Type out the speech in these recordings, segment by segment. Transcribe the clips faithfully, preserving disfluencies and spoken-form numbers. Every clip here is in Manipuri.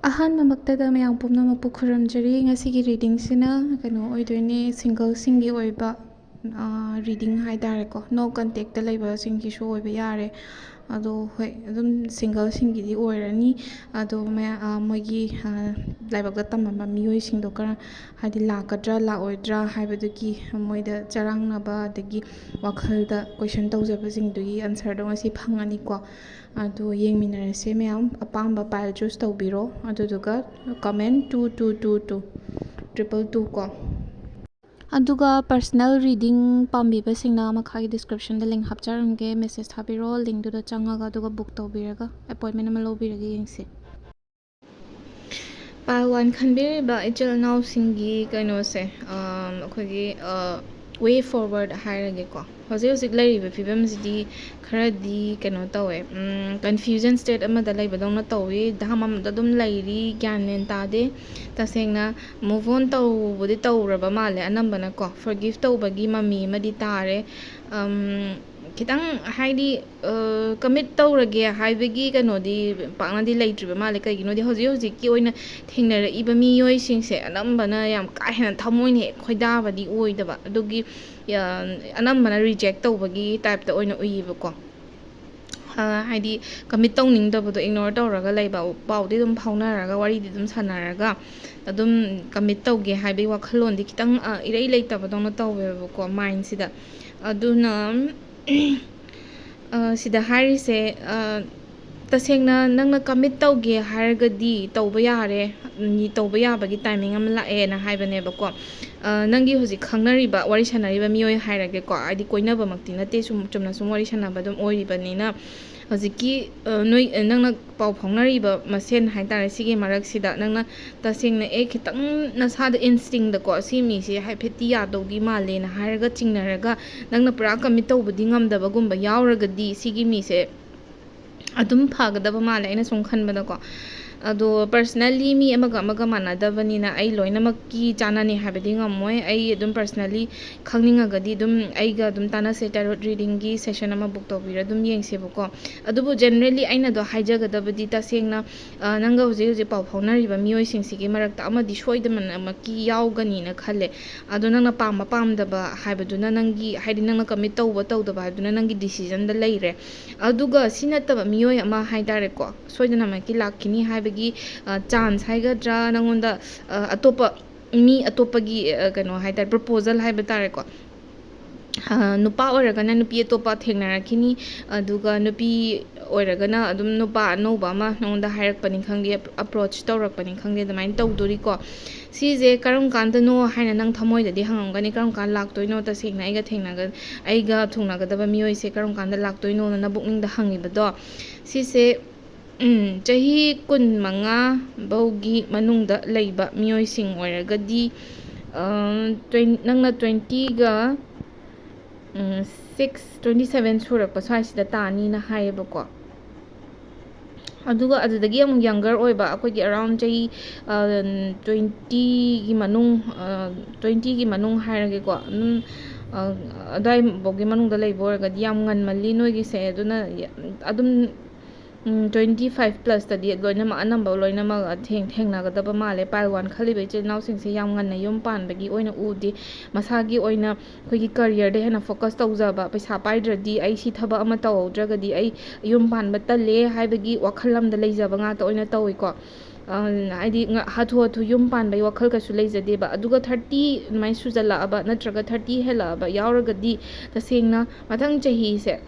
ꯑꯍꯥꯟꯕꯃꯛꯇꯗ ꯃꯌꯥꯝ ꯄꯨꯝꯅꯃꯛꯄꯨ ꯈꯨꯔꯨꯝꯖꯔꯤ꯫ ꯉꯁꯤꯒꯤ ꯔꯤꯗꯤꯡꯁꯤꯅ ꯀꯩꯅꯣ ꯑꯣꯏꯗꯣꯏꯅꯦ, ꯁꯤꯡꯒꯜꯁꯤꯡꯒꯤ ꯑꯣꯏꯕ ꯔꯤꯗꯤꯡ ꯍꯥꯏ ꯇꯥꯔꯦꯀꯣ꯫ ꯅꯣ ꯀꯟꯇꯦꯛꯇ ꯂꯩꯕꯁꯤꯡꯒꯤꯁꯨ ꯑꯣꯏꯕ ꯌꯥꯔꯦ꯫ ꯑꯗꯣ ꯍꯣꯏ, ꯑꯗꯨꯝ ꯁꯤꯡꯒꯜꯁꯤꯡꯒꯤꯗꯤ ꯑꯣꯏꯔꯅꯤ꯫ ꯑꯗꯣ ꯃꯌꯥ-, ꯃꯣꯏꯒꯤ ꯂꯥꯏꯕꯛꯇ ꯇꯝꯃꯝꯕ ꯃꯤꯑꯣꯏꯁꯤꯡꯗꯣ ꯀꯔꯝ, ꯍꯥꯏꯗꯤ ꯂꯥꯛꯀꯗ꯭ꯔꯥ ꯂꯥꯛꯑꯣꯏꯗ꯭ꯔꯥ ꯍꯥꯏꯕꯗꯨꯒꯤ ꯃꯣꯏꯗ ꯆꯔꯥꯡꯅꯕ ꯑꯗꯒꯤ ꯋꯥꯈꯜꯗ ꯀꯣꯏꯁꯟ ꯇꯧꯖꯕꯁꯤꯡꯗꯨꯒꯤ ꯑꯟꯁꯔꯗꯣ ꯉꯁꯤ ꯐꯪꯉꯅꯤꯀꯣ꯫ ꯑꯗꯣ ꯌꯦꯡꯃꯤꯟꯅꯔꯁꯦ ꯃꯌꯥꯝ꯫ ꯑꯄꯥꯝꯕ ꯄꯥꯏꯜ ꯆꯨꯁ ꯇꯧꯕꯤꯔꯣ꯫ ꯑꯗꯨꯗꯨꯒ ꯀꯃꯦꯟ two two two two triple two ꯀꯣ꯫ ꯑꯗꯨꯒ ꯄꯔꯁꯅꯦꯜ ꯔꯤꯗꯤꯡ ꯄꯥꯝꯕꯤꯕꯁꯤꯡꯅ ꯃꯈꯥꯒꯤ ꯗꯤꯁꯀ꯭ꯔꯤꯞꯁꯟꯗ ꯂꯤꯡ ꯍꯥꯞꯆꯔꯝꯒꯦ, ꯃꯦꯁꯦꯖ ꯊꯥꯕꯤꯔꯣ꯫ ꯂꯤꯡꯗꯨꯗ ꯆꯪꯉꯒ ꯑꯗꯨꯒ ꯕꯨꯛ ꯇꯧꯕꯤꯔꯒ ꯑꯦꯄꯣꯏꯟꯃꯦꯟ ꯑꯃ ꯂꯧꯕꯤꯔꯒ ꯌꯦꯡꯁꯤ꯫ ꯄꯥꯏꯜ ꯋꯥꯟ ꯈꯟꯕꯤꯔꯤꯕ ꯏꯆꯤꯜ ꯏꯅꯥꯎꯁꯤꯡꯒꯤ ꯀꯩꯅꯣꯁꯦ, ꯑꯩꯈꯣꯏꯒꯤ ꯋꯦ ꯐꯣꯔꯋꯥꯔꯗ ꯍꯥꯏꯔꯒꯦꯀꯣ꯫ ꯍꯧꯖꯤꯛ ꯍꯧꯖꯤꯛ ꯂꯩꯔꯤꯕ ꯐꯤꯕꯝꯁꯤꯗꯤ ꯈꯔꯗꯤ ꯀꯩꯅꯣ ꯇꯧꯋꯦ, ꯀꯟꯐ꯭ꯌꯨꯖꯟ ꯁ꯭ꯇꯦꯠ ꯑꯃꯗ ꯂꯩꯕꯗꯧꯅ ꯇꯧꯋꯤ꯫ ꯗꯥꯝ ꯑꯃꯗ ꯑꯗꯨꯝ ꯂꯩꯔꯤ, ꯒ꯭ꯌꯥꯟ ꯃꯦꯟ ꯇꯥꯗꯦ꯫ ꯇꯁꯦꯡꯅ ꯃꯨꯚ ꯑꯣꯟ ꯇꯧꯕꯗꯤ ꯇꯧꯔꯕ ꯃꯥꯜꯂꯦ ꯑꯅꯝꯕꯅꯀꯣ꯫ ꯐꯣꯔꯒꯤꯐ ꯇꯧꯕꯒꯤ ꯃꯃꯤ ꯑꯃꯗꯤ ꯇꯥꯔꯦ꯫ ꯈꯤꯇꯪ ꯍꯥꯏꯗꯤ ꯀꯃꯤꯠ ꯇꯧꯔꯒꯦ ꯍꯥꯏꯕꯒꯤ ꯀꯩꯅꯣꯗꯤ ꯄꯥꯛꯅꯗꯤ ꯂꯩꯇ꯭ꯔꯤꯕ ꯃꯥꯜꯂꯦ꯫ ꯀꯩꯒꯤꯅꯣꯗꯤ ꯍꯧꯖꯤꯛ ꯍꯧꯖꯤꯛꯀꯤ ꯑꯣꯏꯅ ꯊꯦꯡꯅꯔꯛꯏꯕ ꯃꯤꯑꯣꯏꯁꯤꯡꯁꯦ ꯑꯅꯝꯕꯅ ꯌꯥꯝ ꯀꯥ ꯍꯦꯟꯅ ꯊꯃꯣꯏꯅ ꯍꯦꯛ ꯈꯣꯏꯗꯥꯕꯗꯤ ꯑꯣꯏꯗꯕ꯫ ꯑꯗꯨꯒꯤ ꯑꯅꯝꯕꯅ ꯔꯤꯖꯦꯛ ꯇꯧꯕꯒꯤ ꯇꯥꯏꯞꯇ ꯑꯣꯏꯅ ꯎꯏꯌꯦꯕꯀꯣ꯫ ꯍꯥꯏꯗꯤ ꯀꯃꯤꯠ ꯇꯧꯅꯤꯡꯗꯕꯗꯣ, ꯏꯒꯅꯣꯔ ꯇꯧꯔꯒ ꯂꯩꯕ꯫ ꯄꯥꯎꯗꯤ ꯑꯗꯨꯝ ꯐꯥꯎꯅꯔꯒ, ꯋꯥꯔꯤꯗꯤ ꯑꯗꯨꯝ ꯁꯥꯟꯅꯔꯒ, ꯑꯗꯨꯝ ꯀꯃꯤꯠ ꯇꯧꯒꯦ ꯍꯥꯏꯕꯒꯤ ꯋꯥꯈꯜꯂꯣꯟꯗꯤ ꯈꯤꯇꯪ ꯏꯔꯩ ꯂꯩꯇꯕꯗꯧꯅ ꯇꯧꯋꯦꯕꯀꯣ ꯃꯥꯏꯟꯁꯤꯗ꯫ ꯑꯗꯨꯅ ꯁꯤꯗ ꯍꯥꯏꯔꯤꯁꯦ, ꯇꯁꯦꯡꯅ ꯅꯪꯅ ꯀꯃꯤꯠ ꯇꯧꯒꯦ ꯍꯥꯏꯔꯒꯗꯤ ꯇꯧꯕ ꯌꯥꯔꯦ, ꯇꯧꯕ ꯌꯥꯕꯒꯤ ꯇꯥꯏꯃꯤꯡ ꯑꯃ ꯂꯥꯛꯑꯦꯅ ꯍꯥꯏꯕꯅꯦꯕꯀꯣ꯫ ꯅꯪꯒꯤ ꯍꯧꯖꯤꯛ ꯈꯪꯅꯔꯤꯕ, ꯋꯥꯔꯤ ꯁꯥꯟꯅꯔꯤꯕ ꯃꯤꯑꯣꯏ ꯍꯥꯏꯔꯒꯦꯀꯣ, ꯍꯥꯏꯗꯤ ꯀꯣꯏꯅꯕꯃꯛꯇꯤ ꯅꯠꯇꯦ, ꯁꯨꯝ ꯆꯨꯝꯅ ꯁꯨꯝ ꯋꯥꯔꯤ ꯁꯥꯟꯅꯕ ꯑꯗꯨꯝ ꯑꯣꯏꯔꯤꯕꯅꯤꯅ, ꯍꯧꯖꯤꯛꯀꯤ ꯅꯣꯏ, ꯅꯪꯅ ꯄꯥꯎ ꯐꯥꯎꯅꯔꯤꯕ ꯃꯁꯦꯟ ꯍꯥꯏꯇꯥꯔꯦ, ꯁꯤꯒꯤ ꯃꯔꯛꯁꯤꯗ ꯅꯪꯅ ꯇꯁꯦꯡꯅ ꯑꯦ ꯈꯤꯇꯪ ꯅꯁꯥꯗ ꯏꯟꯁꯇꯤꯡꯗꯀꯣ, ꯁꯤ ꯃꯤꯁꯦ ꯍꯥꯏꯐꯦꯠꯇꯤ ꯌꯥꯗꯧꯗꯤ ꯃꯥꯜꯂꯦꯅ ꯍꯥꯏꯔꯒ ꯆꯤꯡꯅꯔꯒ ꯅꯪꯅ ꯄꯨꯔꯥ ꯀꯃꯤꯠ ꯇꯧꯕꯗꯤ ꯉꯝꯗꯕꯒꯨꯝꯕ ꯌꯥꯎꯔꯒꯗꯤ, ꯁꯤꯒꯤ ꯃꯤꯁꯦ ꯑꯗꯨꯝ ꯐꯒꯗꯕ ꯃꯥꯜꯂꯦ ꯑꯩꯅ ꯁꯨꯝ ꯈꯟꯕꯗꯀꯣ꯫ ꯑꯗꯣ personally ꯃꯤ ꯑꯃꯒ ꯑꯃꯒ ꯃꯥꯟꯅꯗꯕꯅꯤꯅ ꯑꯩ ꯂꯣꯏꯅꯃꯛꯀꯤ ꯆꯥꯟꯅꯅꯤ ꯍꯥꯏꯕꯗꯤ ꯉꯝꯃꯣꯏ꯫ ꯑꯩ ꯑꯗꯨꯝ personally ꯈꯪꯅꯤꯡꯉꯒꯗꯤ ꯑꯗꯨꯝ ꯑꯩꯒ ꯑꯗꯨꯝ ꯇꯥꯟꯅꯁꯦ, tarot readingꯒꯤ session ꯑꯃ book ꯇꯧꯕꯤꯔ ꯑꯗꯨꯝ ꯌꯦꯡꯁꯦꯕꯀꯣ꯫ ꯑꯗꯨꯕꯨ generally ꯑꯩꯅ ꯑꯗꯣ ꯍꯥꯏꯖꯒꯗꯕꯗꯤ ꯇꯁꯦꯡꯅ, ꯑ, ꯅꯪꯒ ꯍꯧꯖꯤꯛ ꯍꯧꯖꯤꯛ ꯄꯥꯎ ꯐꯥꯎꯅꯔꯤꯕ ꯃꯤꯑꯣꯏꯁꯤꯡꯁꯤꯒꯤ ꯃꯔꯛꯇ ꯑꯃꯗꯤ ꯁꯣꯏꯗꯅꯃꯛꯀꯤ ꯌꯥꯎꯒꯅꯤꯅ ꯈꯜꯂꯦ꯫ ꯑꯗꯣ ꯅꯪꯅ ꯄꯥꯝꯕ ꯄꯥꯝꯗꯕ ꯍꯥꯏꯕꯗꯨꯅ ꯅꯪꯒꯤ, ꯍꯥꯏꯗꯤ ꯅꯪꯅ commit ꯇꯧꯕ ꯇꯧꯗꯕ ꯍꯥꯏꯕꯗꯨꯅ ꯅꯪꯒꯤ decisionꯗ ꯂꯩꯔꯦ꯫ ꯑꯗꯨꯒ ꯁꯤ ꯅꯠꯇꯕ ꯃꯤꯑꯣꯏ ꯑꯃ ꯍꯥꯏ ꯇꯥꯔꯦꯀꯣ, ꯁꯣꯏꯗꯅꯃꯛꯀꯤ ꯂꯥꯛꯈꯤꯅꯤ ꯍꯥꯏꯕꯒꯤ, ꯑ, chance ꯍꯥꯏꯒꯗ꯭ꯔꯥ, ꯅꯪꯉꯣꯟꯗ, ꯑ, ꯑꯇꯣꯞꯄ ꯃꯤ ꯑꯇꯣꯞꯄꯒꯤ, ꯑ, ꯀꯩꯅꯣ ꯍꯥꯏ ꯇꯥꯔꯦ, proposal ꯍꯥꯏꯕ ꯇꯥꯔꯦꯀꯣ꯫ ꯑ, ꯅꯨꯄꯥ ꯑꯣꯏꯔꯒꯅ ꯅꯨꯄꯤ ꯑꯇꯣꯞꯄ ꯊꯦꯡꯅꯔꯛꯈꯤꯅꯤ, ꯑꯗꯨꯒ ꯅꯨꯄꯤ ꯑꯣꯏꯔꯒꯅ ꯑꯗꯨꯝ ꯅꯨꯄꯥ ꯑꯅꯧꯕ ꯑꯃ ꯅꯉꯣꯟꯗ ꯍꯥꯏꯔꯛꯄꯅꯤ ꯈꯪꯗꯦ, approach ꯇꯧꯔꯛꯄꯅꯤ ꯈꯪꯗꯦ, ꯑꯗꯨꯃꯥꯏꯅ ꯇꯧꯗꯣꯔꯤꯀꯣ꯫ ꯁꯤꯁꯦ ꯀꯔꯝ ꯀꯥꯟꯗꯅꯣ ꯍꯥꯏꯅ ꯅꯪ ꯊꯃꯣꯏꯗꯗꯤ ꯍꯪꯉꯝꯒꯅꯤ, "ꯀꯔꯝ ꯀꯥꯟꯗ ꯂꯥꯛꯇꯣꯏꯅꯣ? ꯇꯁꯦꯡꯅ ꯑꯩꯒ ꯊꯦꯡꯅꯒ-, ꯑꯩꯒ ꯊꯨꯡꯅꯒꯗꯕ ꯃꯤꯑꯣꯏꯁꯦ ꯀꯔꯝ ꯀꯥꯟꯗ ꯂꯥꯛꯇꯣꯏꯅꯣꯅ?" ꯅꯕꯨꯛꯅꯤꯡꯗ ꯍꯪꯉꯤꯕꯗꯣ꯫ ꯁꯤꯁꯦ, ꯎꯝ, ꯆꯍꯤ ꯀꯨꯟꯃꯉꯥ ꯐꯥꯎꯒꯤ ꯃꯅꯨꯡꯗ ꯂꯩꯕ ꯃꯤꯑꯣꯏꯁꯤꯡ ꯑꯣꯏꯔꯒꯗꯤ, ꯑ, twen-, ꯅꯪꯅ twentyꯒ, ꯎꯝ, six, twenty seven ꯁꯨꯔꯛꯄ ꯁ꯭ꯋꯥꯏꯁꯤꯗ ꯇꯥꯅꯤꯅ ꯍꯥꯏꯌꯦꯕꯀꯣ꯫ ꯑꯗꯨꯒ ꯑꯗꯨꯗꯒꯤ ꯑꯃꯨꯛ younger ꯑꯣꯏꯕ, ꯑꯩꯈꯣꯏꯒꯤ around ꯆꯍꯤ, ꯑ, twentyꯒꯤ ꯃꯅꯨꯡ, ꯑ, twentyꯒꯤ ꯃꯅꯨꯡ ꯍꯥꯏꯔꯒꯦꯀꯣ, ꯑꯗꯨꯝ, ꯑ, ꯑꯗꯨꯋꯥꯏꯐꯥꯎꯒꯤ ꯃꯅꯨꯡꯗ ꯂꯩꯕ ꯑꯣꯏꯔꯒꯗꯤ ꯌꯥꯝ ꯉꯟꯃꯜꯂꯤ ꯅꯣꯏꯒꯤꯁꯦ꯫ ꯑꯗꯨꯅ ꯌꯥꯝ, ꯑꯗꯨꯝ, ꯎꯝ, twenty five plusꯇꯗꯤ ꯂꯣꯏꯅꯃꯛ, ꯑꯅꯝꯕ ꯂꯣꯏꯅꯃꯛ ꯊꯦꯡ-, ꯊꯦꯡꯅꯒꯗꯕ ꯃꯥꯜꯂꯦ꯫ Pile one ꯈꯜꯂꯤꯕ ꯏꯆꯤꯜ ꯏꯅꯥꯎꯁꯤꯡꯁꯦ ꯌꯥꯝ ꯉꯟꯅ ꯌꯨꯝ ꯄꯥꯟꯕꯒꯤ ꯑꯣꯏꯅ ꯎꯗꯦ꯫ ꯃꯁꯥꯒꯤ ꯑꯣꯏꯅ ꯑꯩꯈꯣꯏꯒꯤ careerꯗ ꯍꯦꯟꯅ focus ꯇꯧꯖꯕ, ꯄꯩꯁꯥ ꯄꯥꯏꯗ꯭ꯔꯗꯤ ꯑꯩ ꯁꯤ ꯊꯕꯛ ꯑꯃ ꯇꯧꯍꯧꯗ꯭ꯔꯒꯗꯤ ꯑꯩ ꯌꯨꯝ ꯄꯥꯟꯕ ꯇꯜꯂꯦ ꯍꯥꯏꯕꯒꯤ ꯋꯥꯈꯜ ꯑꯃꯗ ꯂꯩꯖꯕ ꯉꯥꯛꯇ ꯑꯣꯏꯅ ꯇꯧꯏꯀꯣ꯫ ꯑ, ꯍꯥꯏꯗꯤ ꯉ-, ꯍꯥꯊꯨ ꯍꯥꯊꯨ ꯌꯨꯝ ꯄꯥꯟꯕꯒꯤ ꯋꯥꯈꯜ ꯀꯩꯁꯨ ꯂꯩꯖꯗꯦꯕ꯫ ꯑꯗꯨꯒ thirty ꯑꯗꯨꯃꯥꯏꯅ ꯁꯨꯖꯜꯂꯛꯑꯕ ꯅꯠꯇ꯭ꯔꯒ thirty ꯍꯦꯜꯂꯛꯑꯕ ꯌꯥꯎꯔꯒꯗꯤ ꯇꯁꯦꯡꯅ ꯃꯊꯪ ꯆꯍꯤꯁꯦ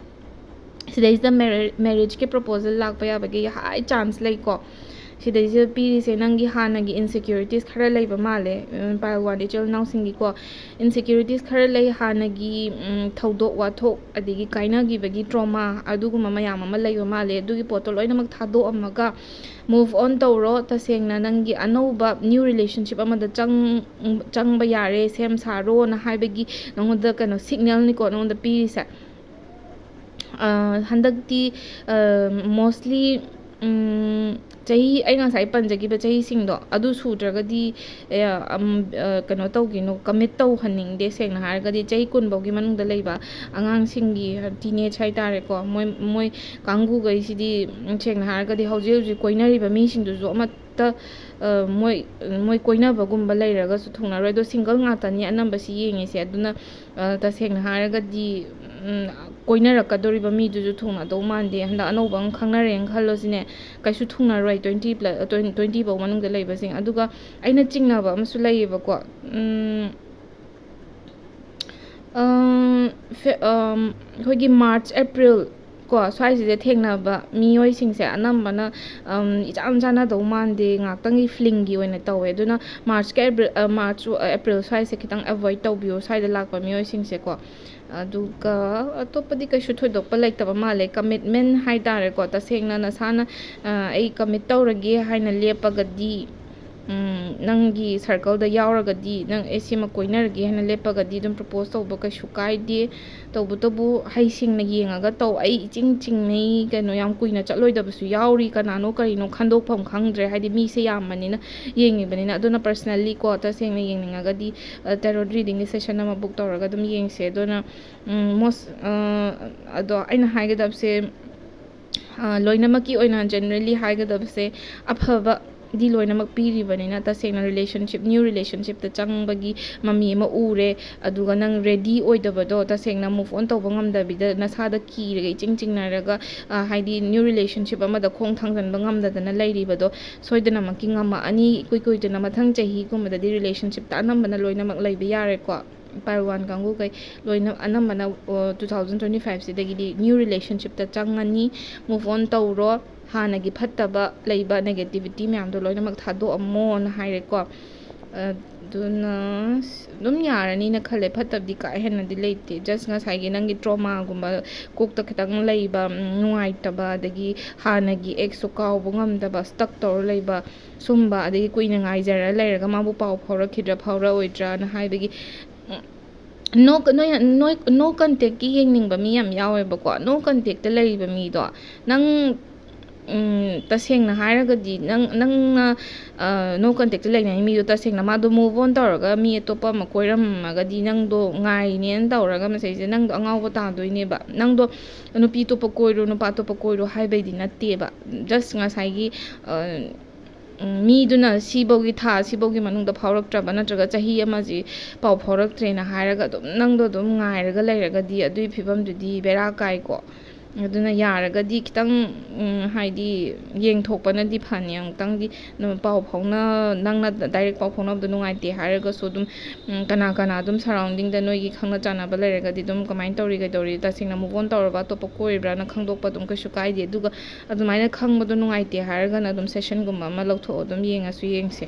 ꯁꯤꯗꯩꯁꯤꯗ marri-, marriageꯀꯤ proposal ꯂꯥꯛꯄ ꯌꯥꯕꯒꯤ high chance ꯂꯩꯀꯣ꯫ ꯁꯤꯗꯩꯁꯤꯗ ꯄꯤꯔꯤꯁꯦ ꯅꯪꯒꯤ ꯍꯥꯟꯅꯒꯤ insecurities ꯈꯔ ꯂꯩꯕ ꯃꯥꯜꯂꯦ, ꯎꯝ, pile one ꯏꯆꯤꯜ ꯏꯅꯥꯎꯁꯤꯡꯒꯤꯀꯣ꯫ Insecurities ꯈꯔ ꯂꯩ, ꯍꯥꯟꯅꯒꯤ, ꯎꯝ, ꯊꯧꯗꯣꯛ ꯋꯥꯊꯣꯛ, ꯑꯗꯒꯤ ꯀꯥꯏꯅꯈꯤꯕꯒꯤ trauma, ꯑꯗꯨꯒꯨꯝꯕ ꯃꯌꯥꯝ ꯑꯃ ꯂꯩꯕ ꯃꯥꯜꯂꯦ꯫ ꯑꯗꯨꯒꯤ ꯄꯣꯠꯇꯣ ꯂꯣꯏꯅꯃꯛ ꯊꯥꯗꯣꯛꯑꯝꯃꯒ move on ꯇꯧꯔꯣ꯫ ꯇꯁꯦꯡꯅ ꯅꯪꯒꯤ ꯑꯅꯧꯕ new relationship ꯑꯃꯗ ꯆꯪ-, ꯆꯪꯕ ꯌꯥꯔꯦ, ꯁꯦꯝ ꯁꯥꯔꯣꯅ ꯍꯥꯏꯕꯒꯤ ꯅꯉꯣꯟꯗ ꯀꯩꯅꯣ signalꯅꯤꯀꯣ ꯅꯉꯣꯟꯗ ꯄꯤꯔꯤꯁꯦ꯫ ꯍꯟꯗꯛꯇꯤ mostly ꯆꯍꯤ, ꯑꯩ ꯉꯁꯥꯏ ꯄꯟꯖꯈꯤꯕ ꯆꯍꯤꯁꯤꯡꯗꯣ ꯑꯗꯨ ꯁꯨꯗ꯭ꯔꯒꯗꯤ ꯀꯩꯅꯣ ꯇꯧꯈꯤꯅꯨ, ꯀꯃꯤꯠ ꯇꯧꯍꯟꯅꯤꯡꯗꯦ꯫ ꯁꯦꯡꯅ ꯍꯥꯏꯔꯒꯗꯤ ꯆꯍꯤ ꯀꯨꯟ ꯐꯥꯎꯒꯤ ꯃꯅꯨꯡꯗ ꯂꯩꯕ ꯑꯉꯥꯡꯁꯤꯡꯒꯤ, ꯇꯤꯅꯦꯖ ꯍꯥꯏꯇꯥꯔꯦꯀꯣ, ꯃꯣꯏ ꯃꯣꯏ ꯀꯥꯡꯕꯨꯈꯩꯁꯤꯗꯤ ꯁꯦꯡꯅ ꯍꯥꯏꯔꯒꯗꯤ ꯍꯧꯖꯤꯛ ꯍꯧꯖꯤꯛ ꯀꯣꯏꯅꯔꯤꯕ ꯃꯤꯁꯤꯡꯗꯨꯁꯨ ꯑꯃꯠꯇ ꯃꯣꯏ ꯃꯣꯏ ꯀꯣꯏꯅꯕꯒꯨꯝꯕ ꯂꯩꯔꯒꯁꯨ ꯊꯨꯡꯅꯔꯣꯏ꯫ ꯑꯗꯣ ꯁꯤꯡꯒꯜ ꯉꯥꯛꯇꯅꯤ ꯑꯅꯝꯕꯁꯤ ꯌꯦꯡꯉꯤꯁꯦ꯫ ꯑꯗꯨꯅ ꯇꯁꯦꯡꯅ ꯍꯥꯏꯔꯒꯗꯤ ꯀꯣꯏꯅꯔꯛꯀꯗꯧꯔꯤꯕ ꯃꯤꯗꯨꯁꯨ ꯊꯨꯡꯅꯗꯧ ꯃꯥꯟꯗꯦ꯫ ꯍꯟꯗꯛ ꯑꯅꯧꯕ ꯑꯃ ꯈꯪꯅꯔꯦꯅ ꯈꯜꯂꯣ ꯁꯤꯅꯦ, ꯀꯩꯁꯨ ꯊꯨꯡꯅꯔꯣꯏ꯫ Twenty plus, twenty ꯐꯥꯎ ꯃꯅꯨꯡꯗ ꯂꯩꯕꯁꯤꯡ꯫ ꯑꯗꯨꯒ ꯑꯩꯅ ꯆꯤꯡꯅꯕ ꯑꯃꯁꯨ ꯂꯩꯌꯦꯕꯀꯣ꯫ ꯑꯩꯈꯣꯏꯒꯤ ꯃꯥꯔꯆ, ꯑꯦꯄ꯭ꯔꯤꯜ ꯀꯣ, ꯁ꯭ꯋꯥꯏꯁꯤꯗ ꯊꯦꯡꯅꯕ ꯃꯤꯑꯣꯏꯁꯤꯡꯁꯦ ꯑꯅꯝꯕꯅ ꯏꯆꯥꯟ ꯆꯥꯟꯅꯗꯧ ꯃꯥꯟꯗꯦ, ꯉꯥꯛꯇꯪꯒꯤ ꯐ꯭ꯂꯤꯡꯒꯤ ꯑꯣꯏꯅ ꯇꯧꯋꯦ꯫ ꯑꯗꯨꯅ ꯃꯥꯔꯆꯀ ꯑꯦꯄ꯭ꯔꯤꯜ, ꯃꯥꯔꯆ, ꯑꯦꯄ꯭ꯔꯤꯜ ꯁ꯭ꯋꯥꯏꯁꯦ ꯈꯤꯇꯪ ꯑꯦꯚꯣꯏꯗ ꯇꯧꯕꯤꯌꯣ, ꯁ꯭ꯋꯥꯏꯗ ꯂꯥꯛꯄ ꯃꯤꯑꯣꯏꯁꯤꯡꯁꯦꯀꯣ꯫ ꯑꯗꯨꯒ ꯑꯇꯣꯞꯄꯗꯤ ꯀꯩꯁꯨ ꯊꯣꯏꯗꯣꯛꯄ ꯂꯩꯇꯕ ꯃꯥꯜꯂꯦ꯫ ꯀꯃꯤꯠꯃꯦꯟ ꯍꯥꯏꯇꯥꯔꯦꯀꯣ, ꯇꯁꯦꯡꯅ ꯅꯁꯥꯅ ꯑꯩ ꯀꯃꯤꯠ ꯇꯧꯔꯒꯦ ꯍꯥꯏꯅ ꯂꯦꯞꯄꯒꯗꯤ, ꯅꯪꯒꯤ ꯁꯔꯀꯜꯗ ꯌꯥꯎꯔꯒꯗꯤ, ꯅꯪ ꯑꯦ ꯁꯤꯃ ꯀꯣꯏꯅꯔꯒꯦ ꯍꯥꯏꯅ ꯂꯦꯞꯄꯒꯗꯤ ꯑꯗꯨꯝ ꯄ꯭ꯔꯄꯣꯁ ꯇꯧꯕ ꯀꯩꯁꯨ ꯀꯥꯏꯗꯦ꯫ ꯇꯧꯕꯇꯕꯨ ꯍꯩꯁꯤꯡꯅ ꯌꯦꯡꯉꯒ ꯇꯧ꯫ ꯑꯩ ꯏꯆꯤꯡ ꯆꯤꯡꯅꯩ, ꯀꯩꯅꯣ, ꯌꯥꯝ ꯀꯨꯏꯅ ꯆꯠꯂꯣꯏꯗꯕꯁꯨ ꯌꯥꯎꯔꯤ꯫ ꯀꯅꯥꯅꯣ ꯀꯔꯤꯅꯣ ꯈꯟꯗꯣꯛꯐꯝ ꯈꯪꯗ꯭ꯔꯦ, ꯍꯥꯏꯗꯤ ꯃꯤꯁꯦ ꯌꯥꯝꯕꯅꯤꯅ, ꯌꯦꯡꯉꯤꯕꯅꯤꯅ꯫ ꯑꯗꯨꯅ personally ꯀꯣ, ꯇꯁꯦꯡꯅ ꯌꯦꯡꯅꯤꯡꯉꯒꯗꯤ tarot readingꯒꯤ session ꯑꯃ book ꯇꯧꯔꯒ ꯑꯗꯨꯝ ꯌꯦꯡꯁꯦ꯫ ꯑꯗꯨꯅ most ꯑꯗꯣ ꯑꯩꯅ ꯍꯥꯏꯒꯗꯕꯁꯦ, ꯂꯣꯏꯅꯃꯛꯀꯤ ꯑꯣꯏꯅ generally ꯍꯥꯏꯒꯗꯕꯁꯦ, ꯑꯐꯕꯗꯤ ꯂꯣꯏꯅꯃꯛ ꯄꯤꯔꯤꯕꯅꯤꯅ, ꯇꯁꯦꯡꯅ relationship, new relationshipꯇ ꯆꯪꯕꯒꯤ ꯃꯃꯤ ꯑꯃ ꯎꯔꯦ꯫ ꯑꯗꯨꯒ ꯅꯪ ready ꯑꯣꯏꯗꯕꯗꯣ, ꯇꯁꯦꯡꯅ move on ꯇꯧꯕ ꯉꯝꯗꯕꯤꯗ, ꯅꯁꯥꯗ ꯀꯤꯔꯒ, ꯏꯆꯤꯡ ꯆꯤꯡꯅꯔꯒ, ꯍꯥꯏꯗꯤ new relationship ꯑꯃꯗ ꯈꯣꯡ ꯊꯥꯡꯖꯤꯟꯕ ꯉꯝꯗꯗꯅ ꯂꯩꯔꯤꯕꯗꯣ, ꯁꯣꯏꯗꯅꯃꯛꯀꯤ ꯉꯝꯃꯛꯑꯅꯤ꯫ ꯏꯀꯨꯏ ꯀꯨꯏꯗꯅ ꯃꯊꯪ ꯆꯍꯤꯒꯨꯝꯕꯗꯗꯤ relationshipꯇ ꯑꯅꯝꯕꯅ ꯂꯣꯏꯅꯃꯛ ꯂꯩꯕ ꯌꯥꯔꯦꯀꯣ꯫ Pile one ꯀꯥꯡꯕꯨꯈꯩ ꯂꯣꯏꯅ, ꯑꯅꯝꯕꯅ two thousand twenty fiveꯁꯤꯗꯒꯤꯗꯤ new relationshipꯇ ꯆꯪꯉꯅꯤ꯫ Move on ꯇꯧꯔꯣ, ꯍꯥꯟꯅꯒꯤ ꯐꯠꯇꯕ ꯂꯩꯕ negativity ꯃꯌꯥꯝꯗꯣ ꯂꯣꯏꯅꯃꯛ ꯊꯥꯗꯣꯛꯑꯝꯃꯣꯅ ꯍꯥꯏꯔꯦꯀꯣ꯫ ꯑꯗꯨꯅ ꯑꯗꯨꯝ ꯌꯥꯔꯅꯤꯅ ꯈꯜꯂꯦ꯫ ꯐꯠꯇꯕꯗꯤ ꯀꯥ ꯍꯦꯟꯅꯗꯤ ꯂꯩꯇꯦ꯫ Just ꯉꯁꯥꯏꯒꯤ ꯅꯪꯒꯤ traumaꯒꯨꯝꯕ, ꯀꯣꯛꯇ ꯈꯤꯇꯪ ꯂꯩꯕ, ꯅꯨꯡꯉꯥꯏꯇꯕ, ꯑꯗꯒꯤ ꯍꯥꯟꯅꯒꯤ exꯇꯣ ꯀꯥꯎꯕ ꯉꯝꯗꯕ, stuck ꯇꯧꯔ ꯂꯩꯕ, ꯁꯨꯝꯕ, ꯑꯗꯒꯤ ꯀꯨꯏꯅ ꯉꯥꯏꯖꯔ ꯂꯩꯔꯒ ꯃꯥꯕꯨ ꯄꯥꯎ ꯐꯥꯎꯔꯛꯈꯤꯗ꯭ꯔꯥ ꯐꯥꯎꯔꯛꯑꯣꯏꯗ꯭ꯔꯥꯅ ꯍꯥꯏꯕꯒꯤ ꯅꯣ ꯅꯣꯏ ꯅꯣꯏ ꯅꯣ ꯀꯟꯇꯦꯛꯀꯤ ꯌꯦꯡꯅꯤꯡꯕ ꯃꯤ ꯌꯥꯝ ꯌꯥꯎꯋꯦꯕꯀꯣ꯫ ꯅꯣ ꯀꯟꯇꯦꯛꯇ ꯂꯩꯔꯤꯕ ꯃꯤꯗꯣ ꯅꯪ, ꯎꯝ, ꯇꯁꯦꯡꯅ ꯍꯥꯏꯔꯒꯗꯤ ꯅꯪ ꯅꯪꯅ ꯅꯣ ꯀꯟꯇꯦꯛꯇ ꯂꯩꯅꯔꯤ ꯃꯤꯗꯣ ꯇꯁꯦꯡꯅ ꯃꯥꯗꯣ ꯃꯨꯚ ꯑꯣꯟ ꯇꯧꯔꯒ ꯃꯤ ꯑꯇꯣꯞꯄ ꯑꯃ ꯀꯣꯏꯔꯝꯃꯒꯗꯤ ꯅꯪꯗꯣ ꯉꯥꯏꯔꯤꯅꯦꯅ ꯇꯧꯔꯒ ꯃꯁꯩꯁꯦ ꯅꯪꯗꯣ ꯑꯉꯥꯎꯕ ꯇꯥꯗꯣꯏꯅꯦꯕ꯫ ꯅꯪꯗꯣ ꯅꯨꯄꯤ ꯑꯇꯣꯞꯄ ꯀꯣꯏꯔꯣ, ꯅꯨꯄꯥ ꯑꯇꯣꯞꯄ ꯀꯣꯏꯔꯣ ꯍꯥꯏꯕꯩꯗꯤ ꯅꯠꯇꯦꯕ꯫ ꯖꯁ ꯉꯁꯥꯏꯒꯤ ꯃꯤꯗꯨꯅ ꯁꯤꯐꯧꯒꯤ ꯊꯥ ꯁꯤꯐꯧꯒꯤ ꯃꯅꯨꯡꯗ ꯐꯥꯎꯔꯛꯇ꯭ꯔꯕ ꯅꯠꯇ꯭ꯔꯒ ꯆꯍꯤ ꯑꯃꯁꯤ ꯄꯥꯎ ꯐꯥꯎꯔꯛꯇ꯭ꯔꯦꯅ ꯍꯥꯏꯔꯒ ꯑꯗꯨꯝ ꯅꯪꯗꯣ ꯑꯗꯨꯝ ꯉꯥꯏꯔꯒ ꯂꯩꯔꯒꯗꯤ ꯑꯗꯨꯒꯤ ꯐꯤꯕꯝꯗꯨꯗꯤ ꯕꯦꯔꯥ ꯀꯥꯏꯀꯣ꯫ ꯑꯗꯨꯅ ꯌꯥꯔꯒꯗꯤ ꯈꯤꯇꯪ, ꯎꯝ, ꯍꯥꯏꯗꯤ ꯌꯦꯡꯊꯣꯛꯄꯅꯗꯤ ꯐꯅꯤ꯫ ꯑꯃꯨꯛꯇꯪꯗꯤ ꯄꯥꯎ ꯐꯥꯎꯅ-, ꯅꯪꯅ ꯗꯥꯏꯔꯦꯛ ꯄꯥꯎ ꯐꯥꯎꯅꯕꯗꯣ ꯅꯨꯡꯉꯥꯏꯇꯦ ꯍꯥꯏꯔꯒꯁꯨ ꯑꯗꯨꯝ, ꯎꯝ, ꯀꯅꯥ ꯀꯅꯥ ꯑꯗꯨꯝ ꯁꯔꯥꯎꯟꯗꯤꯡꯗ ꯅꯣꯏꯒꯤ ꯈꯪꯅ ꯆꯥꯟꯅꯕ ꯂꯩꯔꯒꯗꯤ ꯑꯗꯨꯝ ꯀꯃꯥꯏꯅ ꯇꯧꯔꯤ, ꯀꯩꯗꯧꯔꯤ, ꯇꯁꯦꯡꯅ ꯃꯨꯚ ꯑꯣꯟ ꯇꯧꯔꯕ ꯑꯇꯣꯞꯄ ꯀꯣꯏꯔꯤꯕ꯭ꯔꯥꯅ ꯈꯪꯗꯣꯛꯄ ꯑꯗꯨꯝ ꯀꯩꯁꯨ ꯀꯥꯏꯗꯦ꯫ ꯑꯗꯨꯒ ꯑꯗꯨꯃꯥꯏꯅ ꯈꯪꯕꯗꯣ ꯅꯨꯡꯉꯥꯏꯇꯦ ꯍꯥꯏꯔꯒꯅ ꯑꯗꯨꯝ ꯁꯦꯁꯟꯒꯨꯝꯕ ꯑꯃ ꯂꯧꯊꯣꯛꯑꯣ, ꯑꯗꯨꯝ ꯌꯦꯡꯉꯁꯨ ꯌꯦꯡꯁꯦ꯫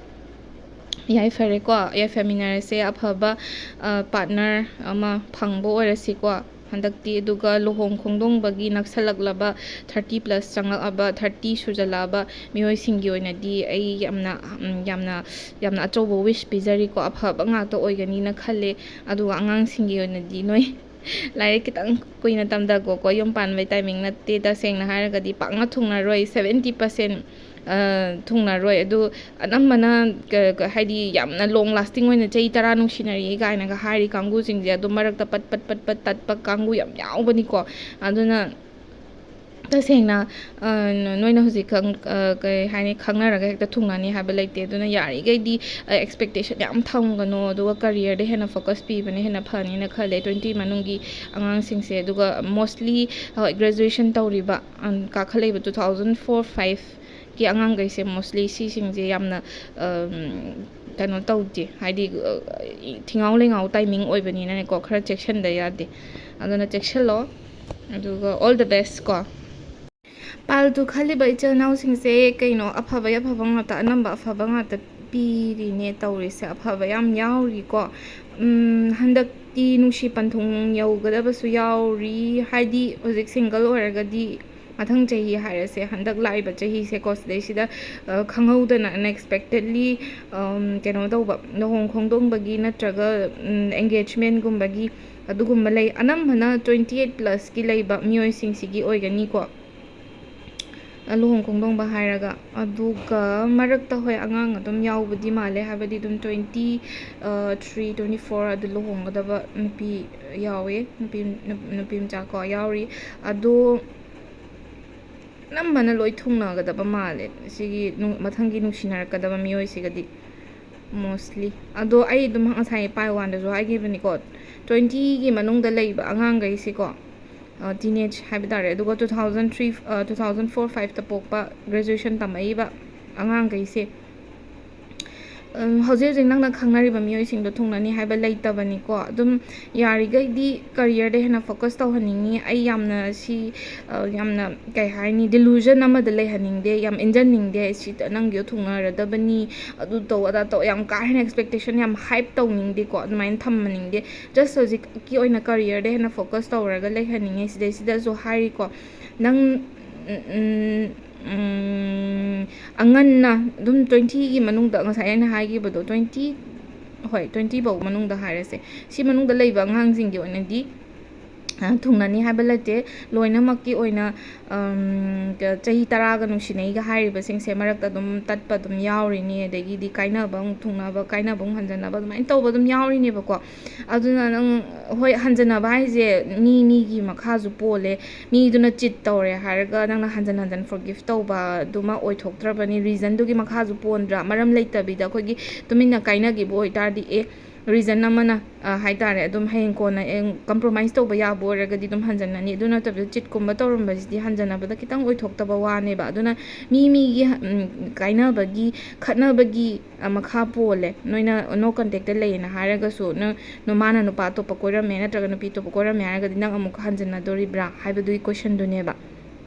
ꯌꯥꯏꯐꯔꯦꯀꯣ, ꯌꯥꯏꯐꯃꯤꯟꯅꯔꯁꯦ꯫ ꯑꯐꯕ ꯄꯥꯔꯠꯅꯔ ꯑꯃ ꯐꯪꯕ ꯑꯣꯏꯔꯁꯤꯀꯣ ꯍꯟꯗꯛꯇꯤ꯫ ꯑꯗꯨꯒ ꯂꯨꯍꯣꯡ ꯈꯣꯡꯗꯣꯡꯕꯒꯤ ꯅꯛꯁꯜꯂꯛꯂꯕ, ꯊꯥꯔꯇꯤ ꯄ꯭ꯂꯁ ꯆꯪꯉꯛꯑꯕ, ꯊꯥꯔꯇꯤ ꯁꯨꯖꯜꯂꯛꯑꯕ ꯃꯤꯑꯣꯏꯁꯤꯡꯒꯤ ꯑꯣꯏꯅꯗꯤ ꯑꯩ ꯌꯥꯝꯅ, ꯎꯝ, ꯌꯥꯝꯅ, ꯌꯥꯝꯅ ꯑꯆꯧꯕ ꯋꯤꯁ ꯄꯤꯖꯔꯤꯀꯣ꯫ ꯑꯐꯕ ꯉꯥꯛꯇ ꯑꯣꯏꯒꯅꯤꯅ ꯈꯜꯂꯦ꯫ ꯑꯗꯨꯒ ꯑꯉꯥꯡꯁꯤꯡꯒꯤ ꯑꯣꯏꯅꯗꯤ ꯅꯣꯏ ꯂꯥꯏꯔꯤꯛ ꯈꯤꯇꯪ ꯀꯨꯏꯅ ꯇꯝꯊꯈꯣꯀꯣ꯫ ꯌꯨꯝ ꯄꯥꯟꯕꯩ ꯇꯥꯏꯃꯤꯡ ꯅꯠꯇꯦ꯫ ꯇꯁꯦꯡꯅ ꯍꯥꯏꯔꯒꯗꯤ ꯄꯥꯛꯅ ꯊꯨꯡꯅꯔꯣꯏ꯫ Seventy percent ꯊꯨꯡꯅꯔꯣꯏ꯫ ꯑꯗꯨ ꯑꯅꯝꯕꯅ ꯀ-, ꯀ-, ꯍꯥꯏꯗꯤ ꯌꯥꯝꯅ ꯂꯣꯡ ꯂꯥꯁꯇꯤꯡ ꯑꯣꯏꯅ ꯆꯍꯤ ꯇꯔꯥ ꯅꯨꯡꯁꯤꯅꯔꯤ ꯀꯥꯏꯅꯒ ꯍꯥꯏꯔꯤ ꯀꯥꯡꯕꯨꯁꯤꯡꯁꯦ ꯑꯗꯨꯝ ꯃꯔꯛꯇ ꯄꯠ ꯄꯠ ꯄꯠ ꯄꯠ ꯇꯠꯄ ꯀꯥꯡꯕꯨ ꯌꯥꯝ ꯌꯥꯎꯕꯅꯤꯀꯣ꯫ ꯑꯗꯨꯅ ꯇꯁꯦꯡꯅ, ꯑ, ꯅ-, ꯅꯣꯏꯅ ꯍꯧꯖꯤꯛ ꯈꯪ-, ꯑ, ꯀꯩ ꯍꯥꯏꯅꯤ, ꯈꯪꯅꯔꯒ ꯍꯦꯛꯇ ꯊꯨꯡꯅꯅꯤ ꯍꯥꯏꯕ ꯂꯩꯇꯦ꯫ ꯑꯗꯨꯅ ꯌꯥꯔꯤꯈꯩꯗꯤ, ꯑ, ꯑꯦꯛꯁꯄꯦꯛꯇꯦꯁꯟ ꯌꯥꯝ ꯊꯝꯒꯅꯣ꯫ ꯑꯗꯨꯒ ꯀꯔꯤꯌꯔꯗ ꯍꯦꯟꯅ ꯐꯣꯀꯁ ꯄꯤꯕꯅ ꯍꯦꯟꯅ ꯐꯅꯤꯅ ꯈꯜꯂꯦ ꯇ꯭ꯋꯦꯟꯇꯤ ꯃꯅꯨꯡꯒꯤ ꯑꯉꯥꯡꯁꯤꯡꯁꯦ꯫ ꯑꯗꯨꯒ ꯃꯣꯁꯂꯤ, ꯍꯣꯏ, ꯒ꯭ꯔꯦꯖꯨꯑꯦꯁꯟ ꯇꯧꯔꯤꯕ, ꯑ, ꯀꯥꯈꯠꯂꯛꯏꯕ ꯇꯨ ꯊꯥꯎꯖꯟ ꯐꯣꯔ ꯐꯥꯏꯚꯀꯤ ꯑꯉꯥꯡꯈꯩꯁꯦ ꯃꯣꯁꯂꯤ ꯁꯤꯁꯤꯡꯁꯦ ꯌꯥꯝꯅ, ꯑ, ꯀꯩꯅꯣ ꯇꯧꯗꯦ, ꯍꯥꯏꯗꯤ, ꯑ, ꯊꯤꯉꯥꯎ ꯂꯩꯉꯥꯎ ꯇꯥꯏꯃꯤꯡ ꯑꯣꯏꯕꯅꯤꯅꯅꯦꯀꯣ, ꯈꯔ ꯆꯦꯛꯁꯤꯟꯗ ꯌꯥꯗꯦ꯫ ꯑꯗꯨꯅ ꯆꯦꯛꯁꯤꯜꯂꯣ꯫ ꯑꯗꯨꯒ all the best ꯀꯣ꯫ ꯄꯥꯜ ꯇꯨ ꯈꯜꯂꯤꯕ ꯏꯆꯤꯜ ꯏꯅꯥꯎꯁꯤꯡꯁꯦ ꯀꯩꯅꯣ, ꯑꯐꯕ ꯑꯐꯕ ꯉꯥꯛꯇ, ꯑꯅꯝꯕ ꯑꯐꯕ ꯉꯥꯛꯇ ꯄꯤꯔꯤꯅꯦ ꯇꯧꯔꯤꯁꯦ꯫ ꯑꯐꯕ ꯌꯥꯝ ꯌꯥꯎꯔꯤꯀꯣ꯫ ꯎꯝ, ꯍꯟꯗꯛꯇꯤ ꯅꯨꯡꯁꯤ ꯄꯟꯊꯨꯡ ꯌꯧꯒꯗꯕꯁꯨ ꯌꯥꯎꯔꯤ꯫ ꯍꯥꯏꯗꯤ ꯍꯧꯖꯤꯛ ꯁꯤꯡꯒꯜ ꯑꯣꯏꯔꯒꯗꯤ ꯃꯊꯪ ꯆꯍꯤ ꯍꯥꯏꯔꯁꯦ, ꯍꯟꯗꯛ ꯂꯥꯛꯏꯕ ꯆꯍꯤꯁꯦꯀꯣ, ꯁꯤꯗꯩꯁꯤꯗ ꯈꯪꯍꯧꯗꯅ unexpectedly ꯀꯩꯅꯣ ꯇꯧꯕ, ꯂꯨꯍꯣꯡ ꯈꯣꯡꯗꯣꯡꯕꯒꯤ ꯅꯠꯇ꯭ꯔꯒ engagementꯒꯨꯝꯕꯒꯤ ꯑꯗꯨꯒꯨꯝꯕ ꯂꯩ꯫ ꯑꯅꯝꯕꯅ twenty eight plusꯀꯤ ꯂꯩꯕ ꯃꯤꯑꯣꯏꯁꯤꯡꯁꯤꯒꯤ ꯑꯣꯏꯒꯅꯤꯀꯣ, ꯂꯨꯍꯣꯡ ꯈꯣꯡꯗꯣꯡꯕ ꯍꯥꯏꯔꯒ꯫ ꯑꯗꯨꯒ ꯃꯔꯛꯇ, ꯍꯣꯏ, ꯑꯉꯥꯡ ꯑꯗꯨꯝ ꯌꯥꯎꯕꯗꯤ ꯃꯥꯜꯂꯦ, ꯍꯥꯏꯕꯗꯤ ꯑꯗꯨꯝ twenty three, twenty four ꯑꯗꯨ ꯂꯨꯍꯣꯡꯒꯗꯕ ꯅꯨꯄꯤ ꯌꯥꯎꯋꯦ, ꯅꯨꯄꯤ, ꯅꯨꯄꯤ ꯃꯆꯥ ꯀꯣ ꯌꯥꯎꯔꯤ꯫ ꯑꯗꯣ ꯑꯅꯝꯕꯅ ꯂꯣꯏ ꯊꯨꯡꯅꯒꯗꯕ ꯃꯥꯜꯂꯦ ꯁꯤꯒꯤ ꯅꯨꯡ-, ꯃꯊꯪꯒꯤ ꯅꯨꯡꯁꯤꯅꯔꯛꯀꯗꯕ ꯃꯤꯑꯣꯏꯁꯤꯒꯗꯤ, mostly꯫ ꯑꯗꯣ ꯑꯩ ꯑꯗꯨꯝ ꯉꯁꯥꯏ ꯄꯥꯏ ꯋꯥꯟꯗꯁꯨ ꯍꯥꯏꯈꯤꯕꯅꯤꯀꯣ, twentyꯒꯤ ꯃꯅꯨꯡꯗ ꯂꯩꯕ ꯑꯉꯥꯡꯈꯩꯁꯤꯀꯣ, teenage ꯍꯥꯏꯕ ꯇꯥꯔꯦ, ꯑꯗꯨꯒ two thousand three, two thousand four fiveꯇ ꯄꯣꯛꯄ, graduation ꯇꯝꯃꯛꯏꯕ ꯑꯉꯥꯡꯈꯩꯁꯦ, ꯎꯝ, ꯍꯧꯖꯤꯛ ꯍꯧꯖꯤꯛ ꯅꯪꯅ ꯈꯪꯅꯔꯤꯕ ꯃꯤꯑꯣꯏꯁꯤꯡꯗꯣ ꯊꯨꯡꯅꯅꯤ ꯍꯥꯏꯕ ꯂꯩꯇꯕꯅꯤꯀꯣ꯫ ꯑꯗꯨꯝ ꯌꯥꯔꯤꯈꯩꯗꯤ careerꯗ ꯍꯦꯟꯅ focus ꯇꯧꯍꯟꯅꯤꯡꯉꯤ꯫ ꯑꯩ ꯌꯥꯝꯅ ꯁꯤ, ꯑ, ꯌꯥꯝꯅ, ꯀꯩ ꯍꯥꯏꯅꯤ, delusion ꯑꯃꯗ ꯂꯩꯍꯟꯅꯤꯡꯗꯦ, ꯌꯥꯝ ꯏꯟꯖꯟꯅꯤꯡꯗꯦ꯫ ꯁꯤꯗ ꯅꯪꯒꯤꯗꯣ ꯊꯨꯡꯅꯔꯗꯕꯅꯤ, ꯑꯗꯨ ꯇꯧ, ꯑꯗꯥ ꯇꯧ, ꯌꯥꯝ ꯀꯥ ꯍꯦꯟꯅ expectation ꯌꯥꯝ hype ꯇꯧꯅꯤꯡꯗꯦꯀꯣ, ꯑꯗꯨꯃꯥꯏꯅ ꯊꯝꯍꯟꯅꯤꯡꯗꯦ꯫ Just ꯍꯧꯖꯤꯛꯀꯤ ꯑꯣꯏꯅ careerꯗ ꯍꯦꯟꯅ focus ꯇꯧꯔꯒ ꯂꯩꯍꯟꯅꯤꯡꯉꯦ꯫ ꯁꯤꯗꯩꯁꯤꯗꯁꯨ ꯍꯥꯏꯔꯤꯀꯣ, ꯅꯪ, ꯎꯝ, ꯎꯝ, ꯎꯝ, ꯑꯉꯟꯅ ꯑꯗꯨꯝ twentyꯒꯤ ꯃꯅꯨꯡꯗ, ꯉꯁꯥꯏ ꯑꯩꯅ ꯍꯥꯏꯈꯤꯕꯗꯣ, twenty, ꯍꯣꯏ, twenty ꯐꯥꯎ ꯃꯅꯨꯡꯗ ꯍꯥꯏꯔꯁꯦ, ꯁꯤ ꯃꯅꯨꯡꯗ ꯂꯩꯕ ꯑꯉꯥꯡꯁꯤꯡꯒꯤ ꯑꯣꯏꯅꯗꯤ, ꯑ, ꯊꯨꯡꯅꯅꯤ ꯍꯥꯏꯕ ꯂꯩꯇꯦ꯫ ꯂꯣꯏꯅꯃꯛꯀꯤ ꯑꯣꯏꯅ, ꯎꯝ, ꯀ-, ꯆꯍꯤ ꯇꯔꯥꯒ ꯅꯨꯡꯁꯤꯅꯩꯒ ꯍꯥꯏꯔꯤꯕꯁꯤꯡꯁꯦ ꯃꯔꯛꯇ ꯑꯗꯨꯝ ꯇꯠꯄ ꯑꯗꯨꯝ ꯌꯥꯎꯔꯤꯅꯤ, ꯑꯗꯒꯤꯗꯤ ꯀꯥꯏꯅꯕ ꯑꯃꯨꯛ ꯊꯨꯡꯅꯕ, ꯀꯥꯏꯅꯕ ꯑꯃꯨꯛ ꯍꯟꯖꯟꯅꯕ, ꯑꯗꯨꯃꯥꯏꯅ ꯇꯧꯕ ꯑꯗꯨꯝ ꯌꯥꯎꯔꯤꯅꯦꯕꯀꯣ꯫ ꯑꯗꯨꯅ ꯅꯪ, ꯍꯣꯏ, ꯍꯟꯖꯟꯅꯕ ꯍꯥꯏꯁꯦ ꯃꯤ ꯃꯤꯒꯤ ꯃꯈꯥꯁꯨ ꯄꯣꯜꯂꯦ꯫ ꯃꯤꯗꯨꯅ cheat ꯇꯧꯔꯦ ꯍꯥꯏꯔꯒ ꯅꯪꯅ ꯍꯟꯖꯟ ꯍꯟꯖꯟ forgive ꯇꯧꯕꯗꯨꯃ ꯑꯣꯏꯊꯣꯛꯇ꯭ꯔꯕꯅꯤ꯫ Reasonꯗꯨꯒꯤ ꯃꯈꯥꯁꯨ ꯄꯣꯟꯗ꯭ꯔꯥ? ꯃꯔꯝ ꯂꯩꯇꯕꯤꯗ ꯑꯩꯈꯣꯏꯒꯤ ꯇꯨꯃꯤꯟꯅ ꯀꯥꯏꯅꯈꯤꯕ ꯑꯣꯏꯇꯥꯔꯗꯤ, ꯑꯦ, reason ꯑꯃꯅ, ꯑ, ꯍꯥꯏꯇꯥꯔꯦ, ꯑꯗꯨꯝ ꯍꯌꯦꯡ ꯀꯣꯟꯅ, ꯑꯦ, compromise ꯇꯧꯕ ꯌꯥꯕ ꯑꯣꯏꯔꯒꯗꯤ ꯑꯗꯨꯝ ꯍꯟꯖꯟꯅꯅꯤ꯫ ꯑꯗꯨ ꯅꯠꯇꯕꯤꯗ cheatꯀꯨꯝꯕ ꯇꯧꯔꯝꯕꯁꯤꯗꯤ ꯍꯟꯖꯟꯅꯕꯗ ꯈꯤꯇꯪ ꯑꯣꯏꯊꯣꯛꯇꯕ ꯋꯥꯅꯦꯕ꯫ ꯑꯗꯨꯅ ꯃꯤ ꯃꯤꯒꯤ, ꯎꯝ, ꯀꯥꯏꯅꯕꯒꯤ, ꯈꯠꯅꯕꯒꯤ, ꯑ, ꯃꯈꯥ ꯄꯣꯜꯂꯦ꯫ ꯅꯣꯏꯅ no contactꯇ ꯂꯩꯌꯦꯅ ꯍꯥꯏꯔꯒꯁꯨ, ꯅ-, ꯅꯃꯥꯅ ꯅꯨꯄꯥ ꯑꯇꯣꯞꯄ ꯀꯣꯏꯔꯝꯃꯦ ꯅꯠꯇ꯭ꯔꯒ ꯅꯨꯄꯤ ꯑꯇꯣꯞꯄ ꯀꯣꯏꯔꯝꯃꯦ ꯍꯥꯏꯔꯒꯗꯤ ꯅꯪ ꯑꯃꯨꯛꯀ ꯍꯟꯖꯟꯅꯗꯣꯔꯤꯕ꯭ꯔꯥ ꯍꯥꯏꯕꯗꯨꯒꯤ questionꯗꯨꯅꯦꯕ꯫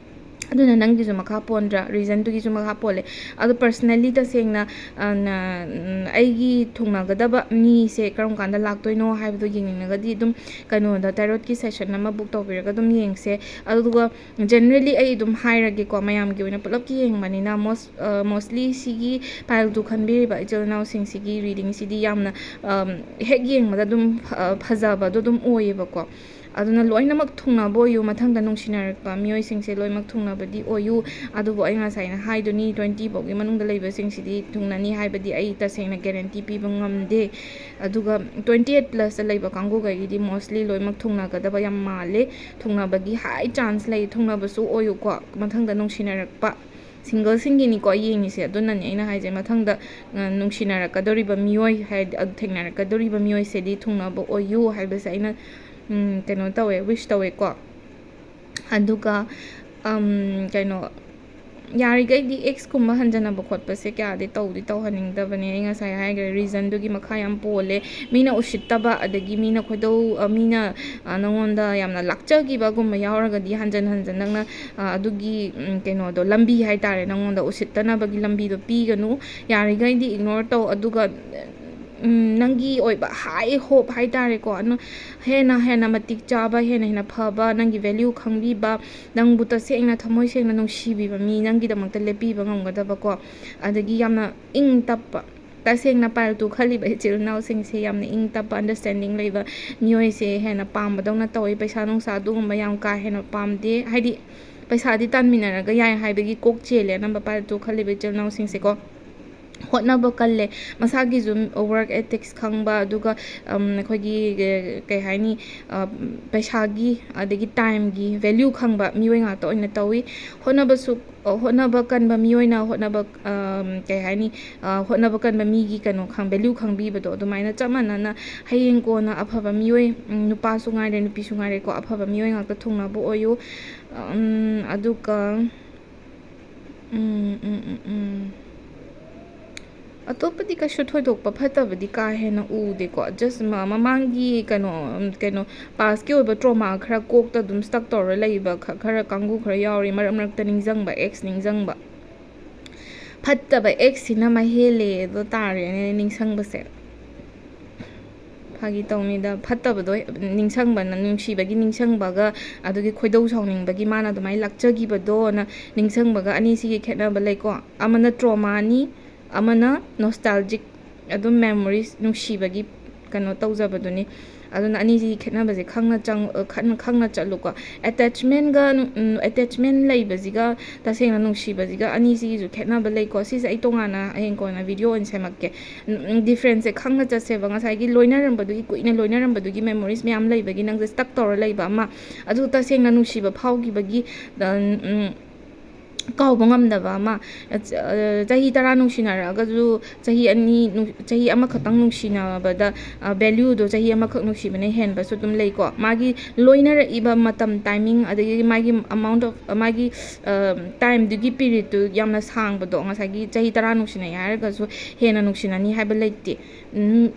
ꯑꯗꯨꯅ ꯅꯪꯒꯤꯁꯨ ꯃꯈꯥ ꯄꯣꯟꯗ꯭ꯔꯥ, ꯔꯤꯖꯟꯗꯨꯒꯤꯁꯨ ꯃꯈꯥ ꯄꯣꯜꯂꯦ꯫ ꯑꯗꯣ personally ꯇꯁꯦꯡꯅ ꯑꯩꯒꯤ ꯊꯨꯡꯅꯒꯗꯕ ꯃꯤꯁꯦ ꯀꯔꯝ ꯀꯥꯟꯗ ꯂꯥꯛꯇꯣꯏꯅꯣ ꯍꯥꯏꯕꯗꯣ ꯌꯦꯡꯅꯤꯡꯉꯒꯗꯤ ꯑꯗꯨꯝ ꯀꯩꯅꯣꯗ tarot ꯀꯤ session ꯑꯃ book ꯇꯧꯕꯤꯔꯒ ꯑꯗꯨꯝ ꯌꯦꯡꯁꯦ꯫ ꯑꯗꯨꯒ generally ꯑꯩ ꯑꯗꯨꯝ ꯍꯥꯏꯔꯒꯦꯀꯣ, ꯃꯌꯥꯝꯒꯤ ꯑꯣꯏꯅ ꯄꯨꯂꯞꯀꯤ ꯌꯦꯡꯕꯅꯤꯅ most mostly ꯁꯤꯒꯤ pile two ꯈꯟꯕꯤꯔꯤꯕ ꯏꯆꯤꯜ ꯏꯅꯥꯎꯁꯤꯡꯁꯤꯒꯤ reading ꯁꯤꯗꯤ ꯌꯥꯝꯅ ꯍꯦꯛ ꯌꯦꯡꯕꯗ ꯑꯗꯨꯝ ꯐꯖꯕꯗꯣ ꯑꯗꯨꯝ ꯑꯣꯏꯌꯦꯕꯀꯣ꯫ ꯑꯗꯨꯅ ꯂꯣꯏꯅꯃꯛ ꯊꯨꯡꯅꯕ ꯑꯣꯏꯌꯨ꯫ ꯃꯊꯪꯗ ꯅꯨꯡꯁꯤꯅꯔꯛꯄ ꯃꯤꯑꯣꯏꯁꯤꯡꯁꯦ ꯂꯣꯏꯅꯃꯛ ꯊꯨꯡꯅꯕꯗꯤ ꯑꯣꯏꯌꯨ꯫ ꯑꯗꯨꯕꯨ ꯑꯩ ꯉꯁꯥꯏꯅ ꯍꯥꯏꯗꯨꯅꯤ, twenty ꯐꯥꯎꯒꯤ ꯃꯅꯨꯡꯗ ꯂꯩꯕꯁꯤꯡꯁꯤꯗꯤ ꯊꯨꯡꯅꯅꯤ ꯍꯥꯏꯕꯗꯤ ꯑꯩ ꯇꯁꯦꯡꯅ guarantee ꯄꯤꯕ ꯉꯝꯗꯦ꯫ ꯑꯗꯨꯒ twenty eight plus ꯇ ꯂꯩꯕ ꯀꯥꯡꯕꯨꯈꯩꯒꯤꯗꯤ mostly ꯂꯣꯏꯅꯃꯛ ꯊꯨꯡꯅꯒꯗꯕ ꯌꯥꯝ ꯃꯥꯜꯂꯦ꯫ ꯊꯨꯡꯅꯕꯒꯤ high chance ꯂꯩ꯫ ꯊꯨꯡꯅꯕꯁꯨ ꯑꯣꯏꯌꯨꯀꯣ꯫ ꯃꯊꯪꯗ ꯅꯨꯡꯁꯤꯅꯔꯛꯄ single ꯁꯤꯡꯒꯤꯅꯤꯀꯣ ꯌꯦꯡꯉꯤꯁꯦ꯫ ꯑꯗꯨꯅꯅꯦ ꯑꯩꯅ ꯍꯥꯏꯁꯦ, ꯃꯊꯪꯗ ꯅꯨꯡꯁꯤꯅꯔꯛꯀꯗꯧꯔꯤꯕ ꯃꯤꯑꯣꯏ ꯍꯥꯏꯗꯤ ꯊꯦꯡꯅꯔꯛꯀꯗꯧꯔꯤꯕ ꯃꯤꯑꯣꯏꯁꯤꯗꯤ ꯊꯨꯡꯅꯕ ꯑꯣꯏꯌꯨ ꯍꯥꯏꯕꯁꯦ ꯑꯩꯅ ꯀꯩꯅꯣ ꯇꯧꯋꯦ, wish ꯇꯧꯋꯦꯀꯣ꯫ ꯑꯗꯨꯒ ꯀꯩꯅꯣ, ꯌꯥꯔꯤꯈꯩꯗꯤ ex ꯀꯨꯝꯕ ꯍꯟꯖꯟꯅꯕ ꯈꯣꯠꯄꯁꯦ ꯀꯌꯥꯗꯤ ꯇꯧꯗꯤ ꯇꯧꯍꯟꯅꯤꯡꯗꯕꯅꯦ꯫ ꯑꯩ ꯉꯁꯥꯏ ꯍꯥꯏꯈ꯭ꯔꯦ, reason ꯗꯨꯒꯤ ꯃꯈꯥ ꯌꯥꯝ ꯄꯣꯜꯂꯦ꯫ ꯃꯤꯅ ꯎꯁꯤꯠꯇꯕ, ꯑꯗꯒꯤ ꯃꯤꯅ ꯈꯣꯏꯗꯧ ꯃꯤꯅ ꯅꯉꯣꯟꯗ ꯌꯥꯝꯅ ꯂꯥꯛꯆꯈꯤꯕꯒꯨꯝꯕ ꯌꯥꯎꯔꯒꯗꯤ ꯍꯟꯖꯟ ꯍꯟꯖꯟ ꯅꯪꯅ ꯑꯗꯨꯒꯤ ꯀꯩꯅꯣꯗꯣ, ꯂꯝꯕꯤ ꯍꯥꯏꯇꯥꯔꯦ, ꯅꯉꯣꯟꯗ ꯎꯁꯤꯠꯇꯅꯕꯒꯤ ꯂꯝꯕꯤꯗꯣ ꯄꯤꯒꯅꯨ꯫ ꯌꯥꯔꯤꯈꯩꯗꯤ ignore ꯇꯧ꯫ ꯑꯗꯨꯒ ꯅꯪꯒꯤ ꯑꯣꯏꯕ high hope ꯍꯥꯏꯇꯥꯔꯦꯀꯣ, ꯍꯦꯟꯅ ꯍꯦꯟꯅ ꯃꯇꯤꯛ ꯆꯥꯕ, ꯍꯦꯟꯅ ꯍꯦꯟꯅ ꯐꯕ, ꯅꯪꯒꯤ value ꯈꯪꯕꯤꯕ, ꯅꯪꯕꯨ ꯇꯁꯦꯡꯅ ꯊꯃꯣꯏ ꯁꯦꯡꯅ ꯅꯨꯡꯁꯤꯕꯤꯕ ꯃꯤ, ꯅꯪꯒꯤꯗꯃꯛꯇ ꯂꯦꯞꯄꯤꯕ ꯉꯝꯒꯗꯕꯀꯣ, ꯑꯗꯒꯤ ꯌꯥꯝꯅ ꯏꯪ ꯇꯞꯄ, ꯇꯁꯦꯡꯅ pile two ꯈꯜꯂꯤꯕ ꯏꯆꯤꯜ ꯏꯅꯥꯎꯁꯤꯡꯁꯦ ꯌꯥꯝꯅ ꯏꯪ ꯇꯞꯄ, understanding ꯂꯩꯕ ꯃꯤꯑꯣꯏꯁꯦ ꯍꯦꯟꯅ ꯄꯥꯝꯕꯗꯧꯅ ꯇꯧꯋꯤ꯫ ꯄꯩꯁꯥ ꯅꯨꯡꯁꯥ ꯑꯗꯨꯒꯨꯝꯕ ꯌꯥꯝ ꯀꯥ ꯍꯦꯟꯅ ꯄꯥꯝꯗꯦ, ꯍꯥꯏꯗꯤ ꯄꯩꯁꯥꯗꯤ ꯇꯥꯟꯃꯤꯟꯅꯔꯒ ꯌꯥꯏ ꯍꯥꯏꯕꯒꯤ ꯀꯣꯛ ꯆꯦꯜꯂꯦ ꯑꯅꯝꯕ pile two ꯈꯜꯂꯤꯕ ꯏꯆꯤꯜ ꯏꯅꯥꯎꯁꯤꯡꯁꯦꯀꯣ꯫ ꯍꯣꯠꯅꯕ ꯀꯜꯂꯦ꯫ ꯃꯁꯥꯒꯤꯁꯨ work ethics ꯈꯪꯕ, ꯑꯗꯨꯒ ꯑꯩꯈꯣꯏꯒꯤ ꯀꯩ ꯍꯥꯏꯅꯤ, ꯄꯩꯁꯥꯒꯤ ꯑꯗꯒꯤ time ꯒꯤ value ꯈꯪꯕ ꯃꯤꯑꯣꯏ ꯉꯥꯛꯇ ꯑꯣꯏꯅ ꯇꯧꯋꯤ꯫ ꯍꯣꯠꯅꯕꯁꯨ ꯍꯣꯠꯅꯕ ꯀꯟꯕ ꯃꯤꯑꯣꯏꯅ ꯍꯣꯠꯅꯕ ꯀꯩ ꯍꯥꯏꯅꯤ, ꯍꯣꯠꯅꯕ ꯀꯟꯕ ꯃꯤꯒꯤ ꯀꯩꯅꯣ value ꯈꯪꯕꯤꯕꯗꯣ, ꯑꯗꯨꯃꯥꯏꯅ ꯆꯞ ꯃꯥꯟꯅꯅ ꯍꯌꯦꯡ ꯀꯣꯟꯅ ꯑꯐꯕ ꯃꯤꯑꯣꯏ, ꯅꯨꯄꯥꯁꯨ ꯉꯥꯏꯔꯦ ꯅꯨꯄꯤꯁꯨ ꯉꯥꯏꯔꯦꯀꯣ, ꯑꯐꯕ ꯃꯤꯑꯣꯏ ꯉꯥꯛꯇ ꯊꯨꯡꯅꯕ ꯑꯣꯏꯌꯨ꯫ ꯑꯗꯨꯒ ꯎꯝ, ꯎꯝ, ꯎꯝ, ꯎꯝ꯫ ꯑꯇꯣꯞꯄꯗꯤ ꯀꯩꯁꯨ ꯊꯣꯏꯗꯣꯛꯄ ꯐꯠꯇꯕꯗꯤ ꯀꯥ ꯍꯦꯟꯅ ꯎꯗꯦꯀꯣ꯫ Just ꯃ-, ꯃꯃꯥꯡꯒꯤ ꯀꯩꯅꯣ, ꯎꯝ, ꯀꯩꯅꯣ, past ꯀꯤ ꯑꯣꯏꯕ trauma ꯈꯔ ꯀꯣꯛꯇ ꯑꯗꯨꯝ stuck ꯇꯧꯔ ꯂꯩꯕ ꯈ-, ꯈꯔ ꯀꯥꯡꯕꯨ ꯈꯔ ꯌꯥꯎꯔꯤ, ꯃꯔꯛ ꯃꯔꯛꯇ ꯅꯤꯡꯁꯤꯡꯕ, ex ꯅꯤꯡꯁꯤꯡꯕ꯫ ꯐꯠꯇꯕ ex ꯁꯤꯅ ꯃꯍꯦꯜꯂꯦ ꯑꯗꯣ ꯇꯥꯔꯦꯅꯦ ꯅꯤꯡꯁꯤꯡꯕꯁꯦ꯫ ꯐꯥꯒꯤ ꯇꯧꯅꯤꯗ, ꯐꯠꯇꯕꯗꯣ ꯅꯤꯡꯁꯤꯡꯕꯅ, ꯅꯨꯡꯁꯤꯕꯒꯤ ꯅꯤꯡꯁꯤꯡꯕꯒ ꯑꯗꯨꯒꯤ ꯈꯣꯏꯗꯧ ꯁꯥꯎꯅꯤꯡꯕꯒꯤ ꯃꯥꯅ ꯑꯗꯨꯃꯥꯏꯅ ꯂꯥꯛꯆꯈꯤꯕꯗꯣꯅ ꯅꯤꯡꯁꯤꯡꯕꯒ, ꯑꯅꯤꯁꯤꯒꯤ ꯈꯦꯠꯅꯕ ꯂꯩꯀꯣ꯫ ꯑꯃꯅ trauma ꯅꯤ, ꯑꯃꯅ nostalgic, ꯑꯗꯨꯝ memories, ꯅꯨꯡꯁꯤꯕꯒꯤ ꯀꯩꯅꯣ ꯇꯧꯖꯕꯗꯨꯅꯤ꯫ ꯑꯗꯨꯅ ꯑꯅꯤꯁꯤꯒꯤ ꯈꯦꯠꯅꯕꯁꯦ ꯈꯪꯅ ꯆꯪ-, ꯈꯪꯅ, ꯈꯪꯅ ꯆꯠꯂꯨꯀꯣ꯫ Attachment ꯒ, ꯎꯝ, attachment ꯂꯩꯕꯁꯤꯒ ꯇꯁꯦꯡꯅ ꯅꯨꯡꯁꯤꯕꯁꯤꯒ ꯑꯅꯤꯁꯤꯒꯤꯁꯨ ꯈꯦꯠꯅꯕ ꯂꯩꯀꯣ꯫ ꯁꯤꯁꯦ ꯑꯩ ꯇꯣꯉꯥꯟꯅ ꯍꯌꯦꯡ ꯀꯣꯟꯅ video ꯑꯣꯏꯅ ꯁꯦꯝꯃꯛꯀꯦ꯫ ꯎꯝ, ꯎꯝ, difference ꯁꯦ ꯈꯪꯅ ꯆꯠꯁꯦꯕ꯫ ꯉꯁꯥꯏꯒꯤ ꯂꯣꯏꯅꯔꯝꯕꯗꯨꯒꯤ, ꯀꯨꯏꯅ ꯂꯣꯏꯅꯔꯝꯕꯗꯨꯒꯤ memories ꯃꯌꯥꯝ ꯂꯩꯕꯒꯤ ꯅꯪꯁꯦ stuck ꯇꯧꯔ ꯂꯩꯕ ꯑꯃ, ꯑꯗꯨ ꯇꯁꯦꯡꯅ ꯅꯨꯡꯁꯤꯕ ꯐꯥꯎꯈꯤꯕꯒꯤ, ꯎꯝ, ꯀꯥꯎꯕ ꯉꯝꯗꯕ ꯑꯃ, ꯑ, ꯆ-, ꯑ, ꯆꯍꯤ ꯇꯔꯥ ꯅꯨꯡꯁꯤꯅꯔꯛꯑꯒꯁꯨ ꯆꯍꯤ ꯑꯅꯤ ꯅꯨꯡ-, ꯆꯍꯤ ꯑꯃꯈꯛꯇꯪ ꯅꯨꯡꯁꯤꯅꯕꯗ, ꯑ, value ꯗꯣ ꯆꯍꯤ ꯑꯃꯈꯛ ꯅꯨꯡꯁꯤꯕꯅ ꯍꯦꯟꯕꯁꯨ ꯑꯗꯨꯝ ꯂꯩꯀꯣ꯫ ꯃꯥꯒꯤ ꯂꯣꯏꯅꯔꯛꯏꯕ ꯃꯇꯝ, timing, ꯑꯗꯒꯤ ꯃꯥꯒꯤ amount of, ꯃꯥꯒꯤ, ꯑ, time ꯗꯨꯒꯤ period ꯇꯨ ꯌꯥꯝꯅ ꯁꯥꯡꯕꯗꯣ, ꯉꯁꯥꯏꯒꯤ ꯆꯍꯤ ꯇꯔꯥ ꯅꯨꯡꯁꯤꯅꯩ ꯍꯥꯏꯔꯒꯁꯨ ꯍꯦꯟꯅ ꯅꯨꯡꯁꯤꯅꯅꯤ ꯍꯥꯏꯕ ꯂꯩꯇꯦ꯫ ꯎꯝ,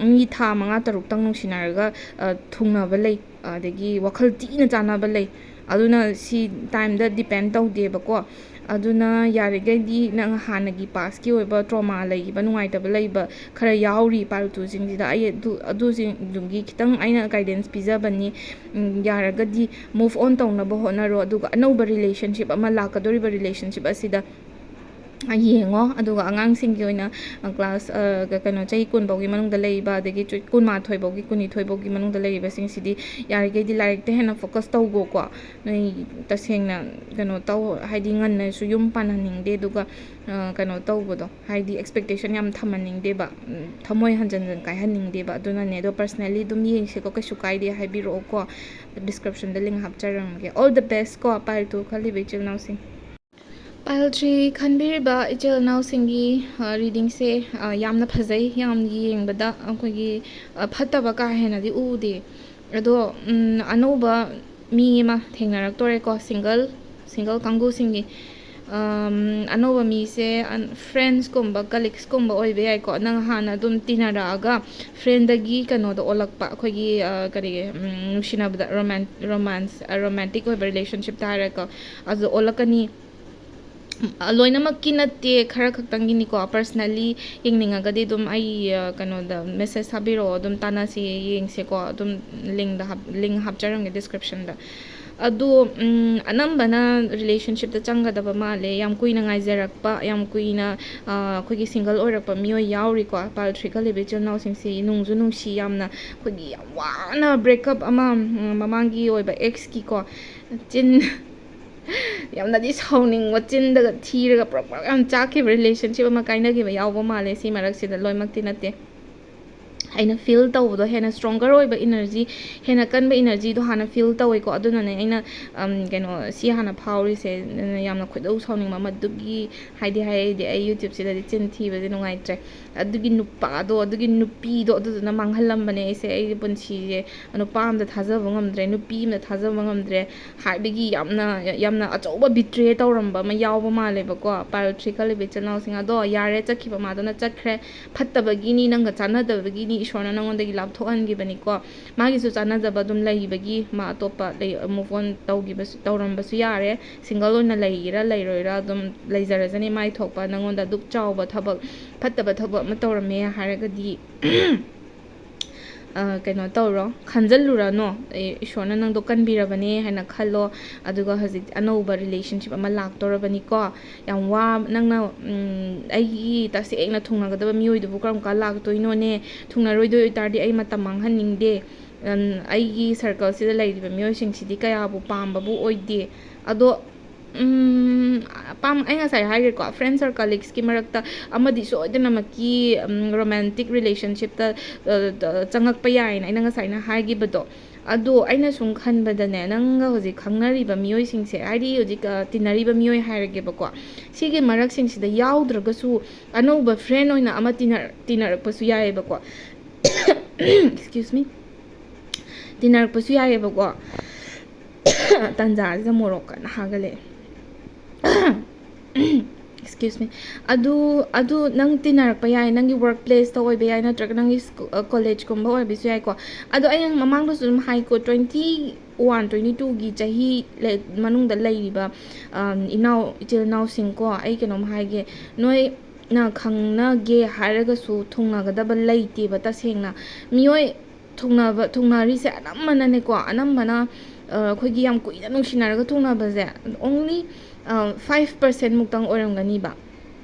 ꯃꯤ ꯊꯥ ꯃꯉꯥ ꯇꯔꯨꯛꯇꯪ ꯅꯨꯡꯁꯤꯅꯔꯒ, ꯑ, ꯊꯨꯡꯅꯕ ꯂꯩ, ꯑꯗꯒꯤ ꯋꯥꯈꯜ ꯊꯤꯅ ꯆꯥꯟꯅꯕ ꯂꯩ꯫ ꯑꯗꯨꯅ ꯁꯤ time ꯗ depend ꯇꯧꯗꯦꯕꯀꯣ꯫ ꯑꯗꯨꯅ ꯌꯥꯔꯤꯈꯩꯗꯤ ꯅꯪ ꯍꯥꯟꯅꯒꯤ past ꯀꯤ ꯑꯣꯏꯕ trauma ꯂꯩꯈꯤꯕ, ꯅꯨꯡꯉꯥꯏꯇꯕ ꯂꯩꯕ ꯈꯔ ꯌꯥꯎꯔꯤ ꯄꯥꯏꯜ ꯇꯨꯁꯤꯡꯁꯤꯗ, ꯑꯩ ꯑꯗꯨ, ꯑꯗꯨꯁꯤꯡꯗꯨꯒꯤ ꯈꯤꯇꯪ ꯑꯩꯅ guidance ꯄꯤꯖꯕꯅꯤ꯫ ꯎꯝ, ꯌꯥꯔꯒꯗꯤ move on ꯇꯧꯅꯕ ꯍꯣꯠꯅꯔꯣ, ꯑꯗꯨꯒ ꯑꯅꯧꯕ relationship ꯑꯃ ꯂꯥꯛꯀꯗꯧꯔꯤꯕ relationship ꯑꯁꯤꯗ ꯌꯦꯡꯉꯣ꯫ ꯑꯗꯨꯒ ꯑꯉꯥꯡꯁꯤꯡꯒꯤ ꯑꯣꯏꯅ, ꯑ, class, ꯑ, ꯀ-, ꯀꯩꯅꯣ, ꯆꯍꯤ ꯀꯨꯟ ꯐꯥꯎꯒꯤ ꯃꯅꯨꯡꯗ ꯂꯩꯔꯤꯕ, ꯑꯗꯒꯤ ꯆꯨ-, ꯀꯨꯟꯃꯥꯊꯣꯏ ꯐꯥꯎꯒꯤ, ꯀꯨꯟꯅꯤꯊꯣꯏ ꯐꯥꯎꯒꯤ ꯃꯅꯨꯡꯗ ꯂꯩꯔꯤꯕꯁꯤꯡꯁꯤꯗꯤ ꯌꯥꯔꯤꯈꯩꯗꯤ ꯂꯥꯏꯔꯤꯛꯇ ꯍꯦꯟꯅ focus ꯇꯧꯒꯣꯀꯣ꯫ ꯅꯣꯏ ꯇꯁꯦꯡꯅ ꯀꯩꯅꯣ ꯇꯧ, ꯍꯥꯏꯗꯤ ꯉꯟꯅꯁꯨ ꯌꯨꯝ ꯄꯥꯟꯍꯟꯅꯤꯡꯗꯦ, ꯑꯗꯨꯒ, ꯑ, ꯀꯩꯅꯣ ꯇꯧꯕꯗꯣ, ꯍꯥꯏꯗꯤ expectation ꯌꯥꯝ ꯊꯝꯍꯟꯅꯤꯡꯗꯦꯕ, ꯎꯝ, ꯊꯃꯣꯏ ꯍꯟꯖꯟ ꯍꯟꯖꯟ ꯀꯥꯏꯍꯟꯅꯤꯡꯗꯦꯕ꯫ ꯑꯗꯨꯅꯅꯦ, ꯑꯗꯣ personally ꯑꯗꯨꯝ ꯌꯦꯡꯁꯦꯀꯣ, ꯀꯩꯁꯨ ꯀꯥꯏꯗꯦ, ꯍꯥꯏꯕꯤꯔꯛꯑꯣꯀꯣ, description the link ꯍꯥꯞꯆꯔꯝꯒꯦ꯫ All the best ꯀꯣ, pile two ꯈꯜꯂꯤꯕ ꯏꯆꯤꯜ ꯏꯅꯥꯎꯁꯤꯡ꯫ Pile three ꯈꯟꯕꯤꯔꯤꯕ ꯏꯆꯤꯜ ꯏꯅꯥꯎꯁꯤꯡꯒꯤ, ꯑ, reading ꯁꯦ, ꯑ, ꯌꯥꯝꯅ ꯐꯖꯩ, ꯌꯥꯝ ꯌꯦꯡꯕꯗ ꯑꯩꯈꯣꯏꯒꯤ, ꯑ, ꯐꯠꯇꯕ ꯀꯥ ꯍꯦꯟꯅꯗꯤ ꯎꯗꯦ꯫ ꯑꯗꯣ, ꯎꯝ, ꯑꯅꯧꯕ ꯃꯤ ꯑꯃ ꯊꯦꯡꯅꯔꯛꯇꯣꯔꯦꯀꯣ, single, single ꯀꯥꯡꯒꯨꯁꯤꯡꯒꯤ꯫ ꯑꯅꯧꯕ ꯃꯤꯁꯦ ꯐ꯭ꯔꯦꯟꯁꯀꯨꯝꯕ ꯀꯂꯤꯛꯁꯀꯨꯝꯕ ꯑꯣꯏꯕ ꯌꯥꯏꯀꯣ꯫ ꯅꯪ ꯍꯥꯟꯅ ꯑꯗꯨꯝ ꯇꯤꯟꯅꯔꯛꯑꯒ ꯐ꯭ꯔꯦꯟꯗꯒꯤ ꯀꯩꯅꯣꯗ ꯑꯣꯜꯂꯛꯄ, ꯑꯩꯈꯣꯏꯒꯤ ꯀꯔꯤꯒꯤ ꯅꯨꯡꯁꯤꯅꯕꯗ ꯔꯣꯃꯥꯟ ꯔꯣꯃꯥꯟꯁ ꯔꯣꯃꯥꯟꯇꯤꯛ ꯑꯣꯏꯕ ꯔꯤꯂꯦꯁꯟꯁꯤꯞꯇ ꯍꯥꯏꯔꯦꯀꯣ꯫ ꯑꯗꯨ ꯑꯣꯜꯂꯛꯀꯅꯤ꯫ ꯂꯣꯏꯅꯃꯛꯀꯤ ꯅꯠꯇꯦ, ꯈꯔ ꯈꯛꯇꯪꯒꯤꯅꯤꯀꯣ꯫ ꯄꯔꯁꯅꯦꯜꯂꯤ ꯌꯦꯡꯅꯤꯡꯉꯒꯗꯤ ꯑꯗꯨꯝ ꯑꯩ ꯀꯩꯅꯣꯗ ꯃꯦꯁꯦꯁ ꯊꯥꯕꯤꯔꯛꯑꯣ, ꯑꯗꯨꯝ ꯇꯥꯟꯅꯁꯤ, ꯌꯦꯡꯁꯦꯀꯣ꯫ ꯑꯗꯨꯝ ꯂꯤꯡꯗ ꯂꯤꯡ ꯍꯥꯞꯆꯔꯝꯒꯦ ꯗꯤꯁꯀ꯭ꯔꯤꯞꯁꯟꯗ꯫ ꯑꯗꯣ ꯑꯅꯝꯕꯅ ꯔꯤꯂꯦꯁꯟꯁꯤꯞꯇ ꯆꯪꯒꯗꯕ ꯃꯥꯜꯂꯦ꯫ ꯌꯥꯝ ꯀꯨꯏꯅ ꯉꯥꯏꯖꯔꯛꯄ, ꯌꯥꯝ ꯀꯨꯏꯅ ꯑꯩꯈꯣꯏꯒꯤ ꯁꯤꯡꯒꯜ ꯑꯣꯏꯔꯛꯄ ꯃꯤꯑꯣꯏ ꯌꯥꯎꯔꯤꯀꯣ꯫ ꯄꯥꯏꯜ ꯊ꯭ꯔꯤ ꯈꯜꯂꯤꯕ ꯏꯆꯤꯜ ꯏꯅꯥꯎꯁꯤꯡꯁꯤ ꯅꯨꯡꯁꯨ ꯅꯨꯡꯁꯤ ꯌꯥꯝꯅ꯫ ꯑꯩꯈꯣꯏꯒꯤ ꯌꯥꯝ ꯋꯥꯅ ꯕ꯭ꯔꯦꯛꯀꯞ ꯑꯃ ꯃꯃꯥꯡꯒꯤ ꯑꯣꯏꯕ ꯑꯦꯛꯁꯀꯤꯀꯣ ꯆꯤꯟ ꯌꯥꯝꯅꯗꯤ ꯁꯥꯎꯅꯤꯡꯕ, ꯆꯤꯟꯗꯒ ꯊꯤꯔꯒ ꯄ꯭ꯔꯛ ꯄ꯭ꯔꯛ ꯌꯥꯝ ꯆꯥꯛꯈꯤꯕ ꯔꯤꯂꯦꯁꯟꯁꯤꯞ ꯑꯃ ꯀꯥꯏꯅꯈꯤꯕ ꯌꯥꯎꯕ ꯃꯥꯜꯂꯦ꯫ ꯁꯤ ꯃꯔꯛꯁꯤꯗ ꯂꯣꯏꯅꯃꯛꯇꯤ ꯅꯠꯇꯦ꯫ ꯑꯩꯅ ꯐꯤꯜ ꯇꯧꯕꯗꯣ ꯍꯦꯟꯅ ꯁ꯭ꯇꯔꯣꯡꯒꯔ ꯑꯣꯏꯕ ꯏꯅꯔꯖꯤ, ꯍꯦꯟꯅ ꯀꯟꯕ ꯏꯅꯔꯖꯤꯗꯣ ꯍꯥꯟꯅ ꯐꯤꯜ ꯇꯧꯋꯦꯀꯣ꯫ ꯑꯗꯨꯅꯅꯦ ꯑꯩꯅ ꯀꯩꯅꯣ ꯁꯤ ꯍꯥꯟꯅ ꯐꯥꯎꯔꯤꯁꯦ꯫ ꯌꯥꯝꯅ ꯈꯣꯏꯗꯧ ꯁꯥꯎꯅꯤꯡꯕ ꯑꯃ ꯑꯗꯨꯒꯤ ꯍꯥꯏꯗꯤ ꯍꯥꯏꯗꯤ ꯑꯩ ꯌꯨꯇ꯭ꯌꯨꯕꯁꯤꯗꯗꯤ ꯆꯤꯟ ꯊꯤꯕꯁꯦ ꯅꯨꯡꯉꯥꯏꯇ꯭ꯔꯦ꯫ ꯑꯗꯨꯒꯤ ꯅꯨꯄꯥꯗꯣ, ꯑꯗꯨꯒꯤ ꯅꯨꯄꯤꯗꯣ, ꯑꯗꯨꯗꯨꯅ ꯃꯥꯡꯍꯜꯂꯝꯕꯅꯦ ꯑꯩꯁꯦ꯫ ꯑꯩꯒꯤ ꯄꯨꯟꯁꯤꯁꯦ ꯅꯨꯄꯥ ꯑꯝꯗ ꯊꯥꯖꯕ ꯉꯝꯗ꯭ꯔꯦ, ꯅꯨꯄꯤ ꯑꯝꯗ ꯊꯥꯖꯕ ꯉꯝꯗ꯭ꯔꯦ ꯍꯥꯏꯕꯒꯤ ꯌꯥꯝꯅ ꯌꯥꯝꯅ ꯑꯆꯧꯕ ꯕꯤꯇ꯭ꯔꯦ ꯇꯧꯔꯝꯕ ꯑꯃ ꯌꯥꯎꯕ ꯃꯥꯜꯂꯦꯕꯀꯣ꯫ ꯄꯥꯏꯜ ꯊ꯭ꯔꯤ ꯈꯜꯂꯤꯕ ꯏꯆꯤꯜ ꯏꯅꯥꯎꯁꯤꯡ ꯑꯗꯣ ꯌꯥꯔꯦ, ꯆꯠꯈꯤꯕ ꯃꯥꯗꯨꯅ ꯆꯠꯈ꯭ꯔꯦ꯫ ꯐꯠꯇꯕꯒꯤꯅꯤ, ꯅꯪꯒ ꯆꯥꯟꯅꯗꯕꯒꯤꯅꯤ, ꯏꯁꯣꯔꯅ ꯅꯪꯉꯣꯟꯗꯒꯤ ꯂꯥꯞꯊꯣꯛꯍꯟꯈꯤꯕꯅꯤꯀꯣ꯫ ꯃꯥꯒꯤꯁꯨ ꯆꯥꯟꯅꯖꯕ ꯑꯗꯨꯝ ꯂꯩꯕꯒꯤ ꯃꯥ ꯑꯇꯣꯞꯄ ꯂꯩ, ꯃꯨꯚ ꯑꯣꯟ ꯇꯧꯈꯤꯕꯁꯨ, ꯇꯧꯔꯝꯕꯁꯨ ꯌꯥꯔꯦ꯫ ꯁꯤꯡꯒꯜ ꯑꯣꯏꯅ ꯂꯩꯒꯦꯔꯥ ꯂꯩꯔꯣꯏꯔꯥ ꯑꯗꯨꯝ ꯂꯩꯖꯔꯖꯅꯤ꯫ ꯃꯥꯏ ꯊꯣꯛꯄ ꯅꯪꯉꯣꯟꯗ ꯑꯗꯨꯛ ꯆꯥꯎꯕ ꯊꯕꯛ, ꯐꯠꯇꯕ ꯊꯕꯛ ꯑꯃ ꯇꯧꯔꯝꯃꯦ ꯍꯥꯏꯔꯒꯗꯤ ꯀꯩꯅꯣ ꯇꯧꯔꯣ, ꯈꯟꯖꯜꯂꯨꯔꯅꯣ꯫ ꯏꯁꯣꯔꯅ ꯅꯪꯗꯣ ꯀꯟꯕꯤꯔꯕꯅꯦ ꯍꯥꯏꯅ ꯈꯜꯂꯣ꯫ ꯑꯗꯨꯒ ꯍꯧꯖꯤꯛ ꯑꯅꯧꯕ ꯔꯤꯂꯦꯁꯟꯁꯤꯞ ꯑꯃ ꯂꯥꯛꯇꯧꯔꯕꯅꯤꯀꯣ꯫ ꯌꯥꯝ ꯋꯥ ꯅꯪꯅ ꯑꯩꯒꯤ ꯇꯁꯦꯡꯅ ꯊꯨꯡꯅꯒꯗꯕ ꯃꯤꯑꯣꯏꯗꯨꯕꯨ ꯀꯔꯝ ꯀꯥꯟ ꯂꯥꯛꯇꯣꯏꯅꯣꯅꯦ? ꯊꯨꯡꯅꯔꯣꯏꯗꯣꯏ ꯑꯣꯏꯇꯥꯔꯗꯤ ꯑꯩ ꯃꯇꯝ ꯃꯥꯡꯍꯟꯅꯤꯡꯗꯦ꯫ ꯑꯩꯒꯤ ꯁꯔꯀꯜꯁꯤꯗ ꯂꯩꯔꯤꯕ ꯃꯤꯑꯣꯏꯁꯤꯡꯁꯤꯗꯤ ꯀꯌꯥꯕꯨ ꯄꯥꯝꯕꯕꯨ ꯑꯣꯏꯗꯦ꯫ ꯑꯗꯣ ꯑꯄꯥꯝ ꯑꯩ ꯉꯁꯥꯏ ꯍꯥꯏꯈ꯭ꯔꯦꯀꯣ, ꯐ꯭ꯔꯦꯟ ꯁꯔꯀꯜ ꯀꯂꯤꯛꯁꯀꯤ ꯃꯔꯛꯇ ꯑꯃꯗꯤ ꯁꯣꯏꯗꯅꯃꯛꯀꯤ ꯔꯣꯃꯥꯟꯇꯤꯛ ꯔꯤꯂꯦꯁꯟꯁꯤꯞꯇ ꯆꯪꯉꯛꯄ ꯌꯥꯏꯅ ꯑꯩꯅ ꯉꯁꯥꯏꯅ ꯍꯥꯏꯈꯤꯕꯗꯣ꯫ ꯑꯗꯣ ꯑꯩꯅ ꯁꯨꯝ ꯈꯟꯕꯗꯅꯦ, ꯅꯪꯒ ꯍꯧꯖꯤꯛ ꯈꯪꯅꯔꯤꯕ ꯃꯤꯑꯣꯏꯁꯤꯡꯁꯦ, ꯍꯥꯏꯗꯤ ꯍꯧꯖꯤꯛ ꯇꯤꯟꯅꯔꯤꯕ ꯃꯤꯑꯣꯏ ꯍꯥꯏꯔꯒꯦꯕꯀꯣ, ꯁꯤꯒꯤ ꯃꯔꯛꯁꯤꯡꯁꯤꯗ ꯌꯥꯎꯗ꯭ꯔꯒꯁꯨ ꯑꯅꯧꯕ ꯐ꯭ꯔꯦꯟ ꯑꯣꯏꯅ ꯑꯃ ꯇꯤꯟꯅꯔꯛꯄꯁꯨ ꯌꯥꯏꯑꯕꯀꯣ꯫ Excuse me. ꯇꯤꯟꯅꯔꯛꯄꯁꯨ ꯌꯥꯏꯑꯕꯀꯣ꯫ ꯇꯟꯖꯥꯁꯤꯗ ꯃꯣꯔꯣꯛ ꯀꯟꯅ ꯍꯥꯒꯠꯂꯛꯑꯦ꯫ Excuse me. ꯑꯗꯨ ꯑꯗꯨ ꯅꯪ ꯇꯤꯟꯅꯔꯛꯄ ꯌꯥꯏ, ꯅꯪꯒꯤ ꯋꯥꯔꯛ ꯄ꯭ꯂꯦꯁꯇ ꯑꯣꯏꯕ ꯌꯥꯏ, ꯅꯠꯇ꯭ꯔꯒ ꯅꯪꯒꯤ ꯁ꯭ꯀꯨ-, ꯑ, ꯀꯣꯂꯦꯖꯀꯨꯝꯕ ꯑꯣꯏꯕꯁꯨ ꯌꯥꯏꯀꯣ꯫ ꯑꯗꯣ ꯑꯩꯅ ꯃꯃꯥꯡꯗꯁꯨ ꯑꯗꯨꯝ ꯍꯥꯏꯀꯣ, twenty one, twenty twoꯒꯤ ꯆꯍꯤ ꯂꯩ-, ꯃꯅꯨꯡꯗ ꯂꯩꯔꯤꯕ, ꯑꯝ, ꯏꯅꯥꯎ, ꯏꯆꯤꯜ ꯏꯅꯥꯎꯁꯤꯡꯀꯣ, ꯑꯩ ꯀꯩꯅꯣꯝ ꯍꯥꯏꯒꯦ, ꯅꯣꯏꯅ ꯈꯪꯅꯒꯦ ꯍꯥꯏꯔꯒꯁꯨ ꯊꯨꯡꯅꯒꯗꯕ ꯂꯩꯇꯦꯕ ꯇꯁꯦꯡꯅ꯫ ꯃꯤꯑꯣꯏ ꯊꯨꯡꯅꯕ, ꯊꯨꯡꯅꯔꯤꯁꯦ ꯑꯅꯝꯕꯅꯅꯦꯀꯣ, ꯑꯅꯝꯕꯅ, ꯑ, ꯑꯩꯈꯣꯏꯒꯤ ꯌꯥꯝ ꯀꯨꯏꯅ ꯅꯨꯡꯁꯤꯅꯔꯒ ꯊꯨꯡꯅꯕꯁꯦ only, ꯑ, five percent ꯃꯨꯛꯇꯪ ꯑꯣꯏꯔꯝꯒꯅꯤꯕ꯫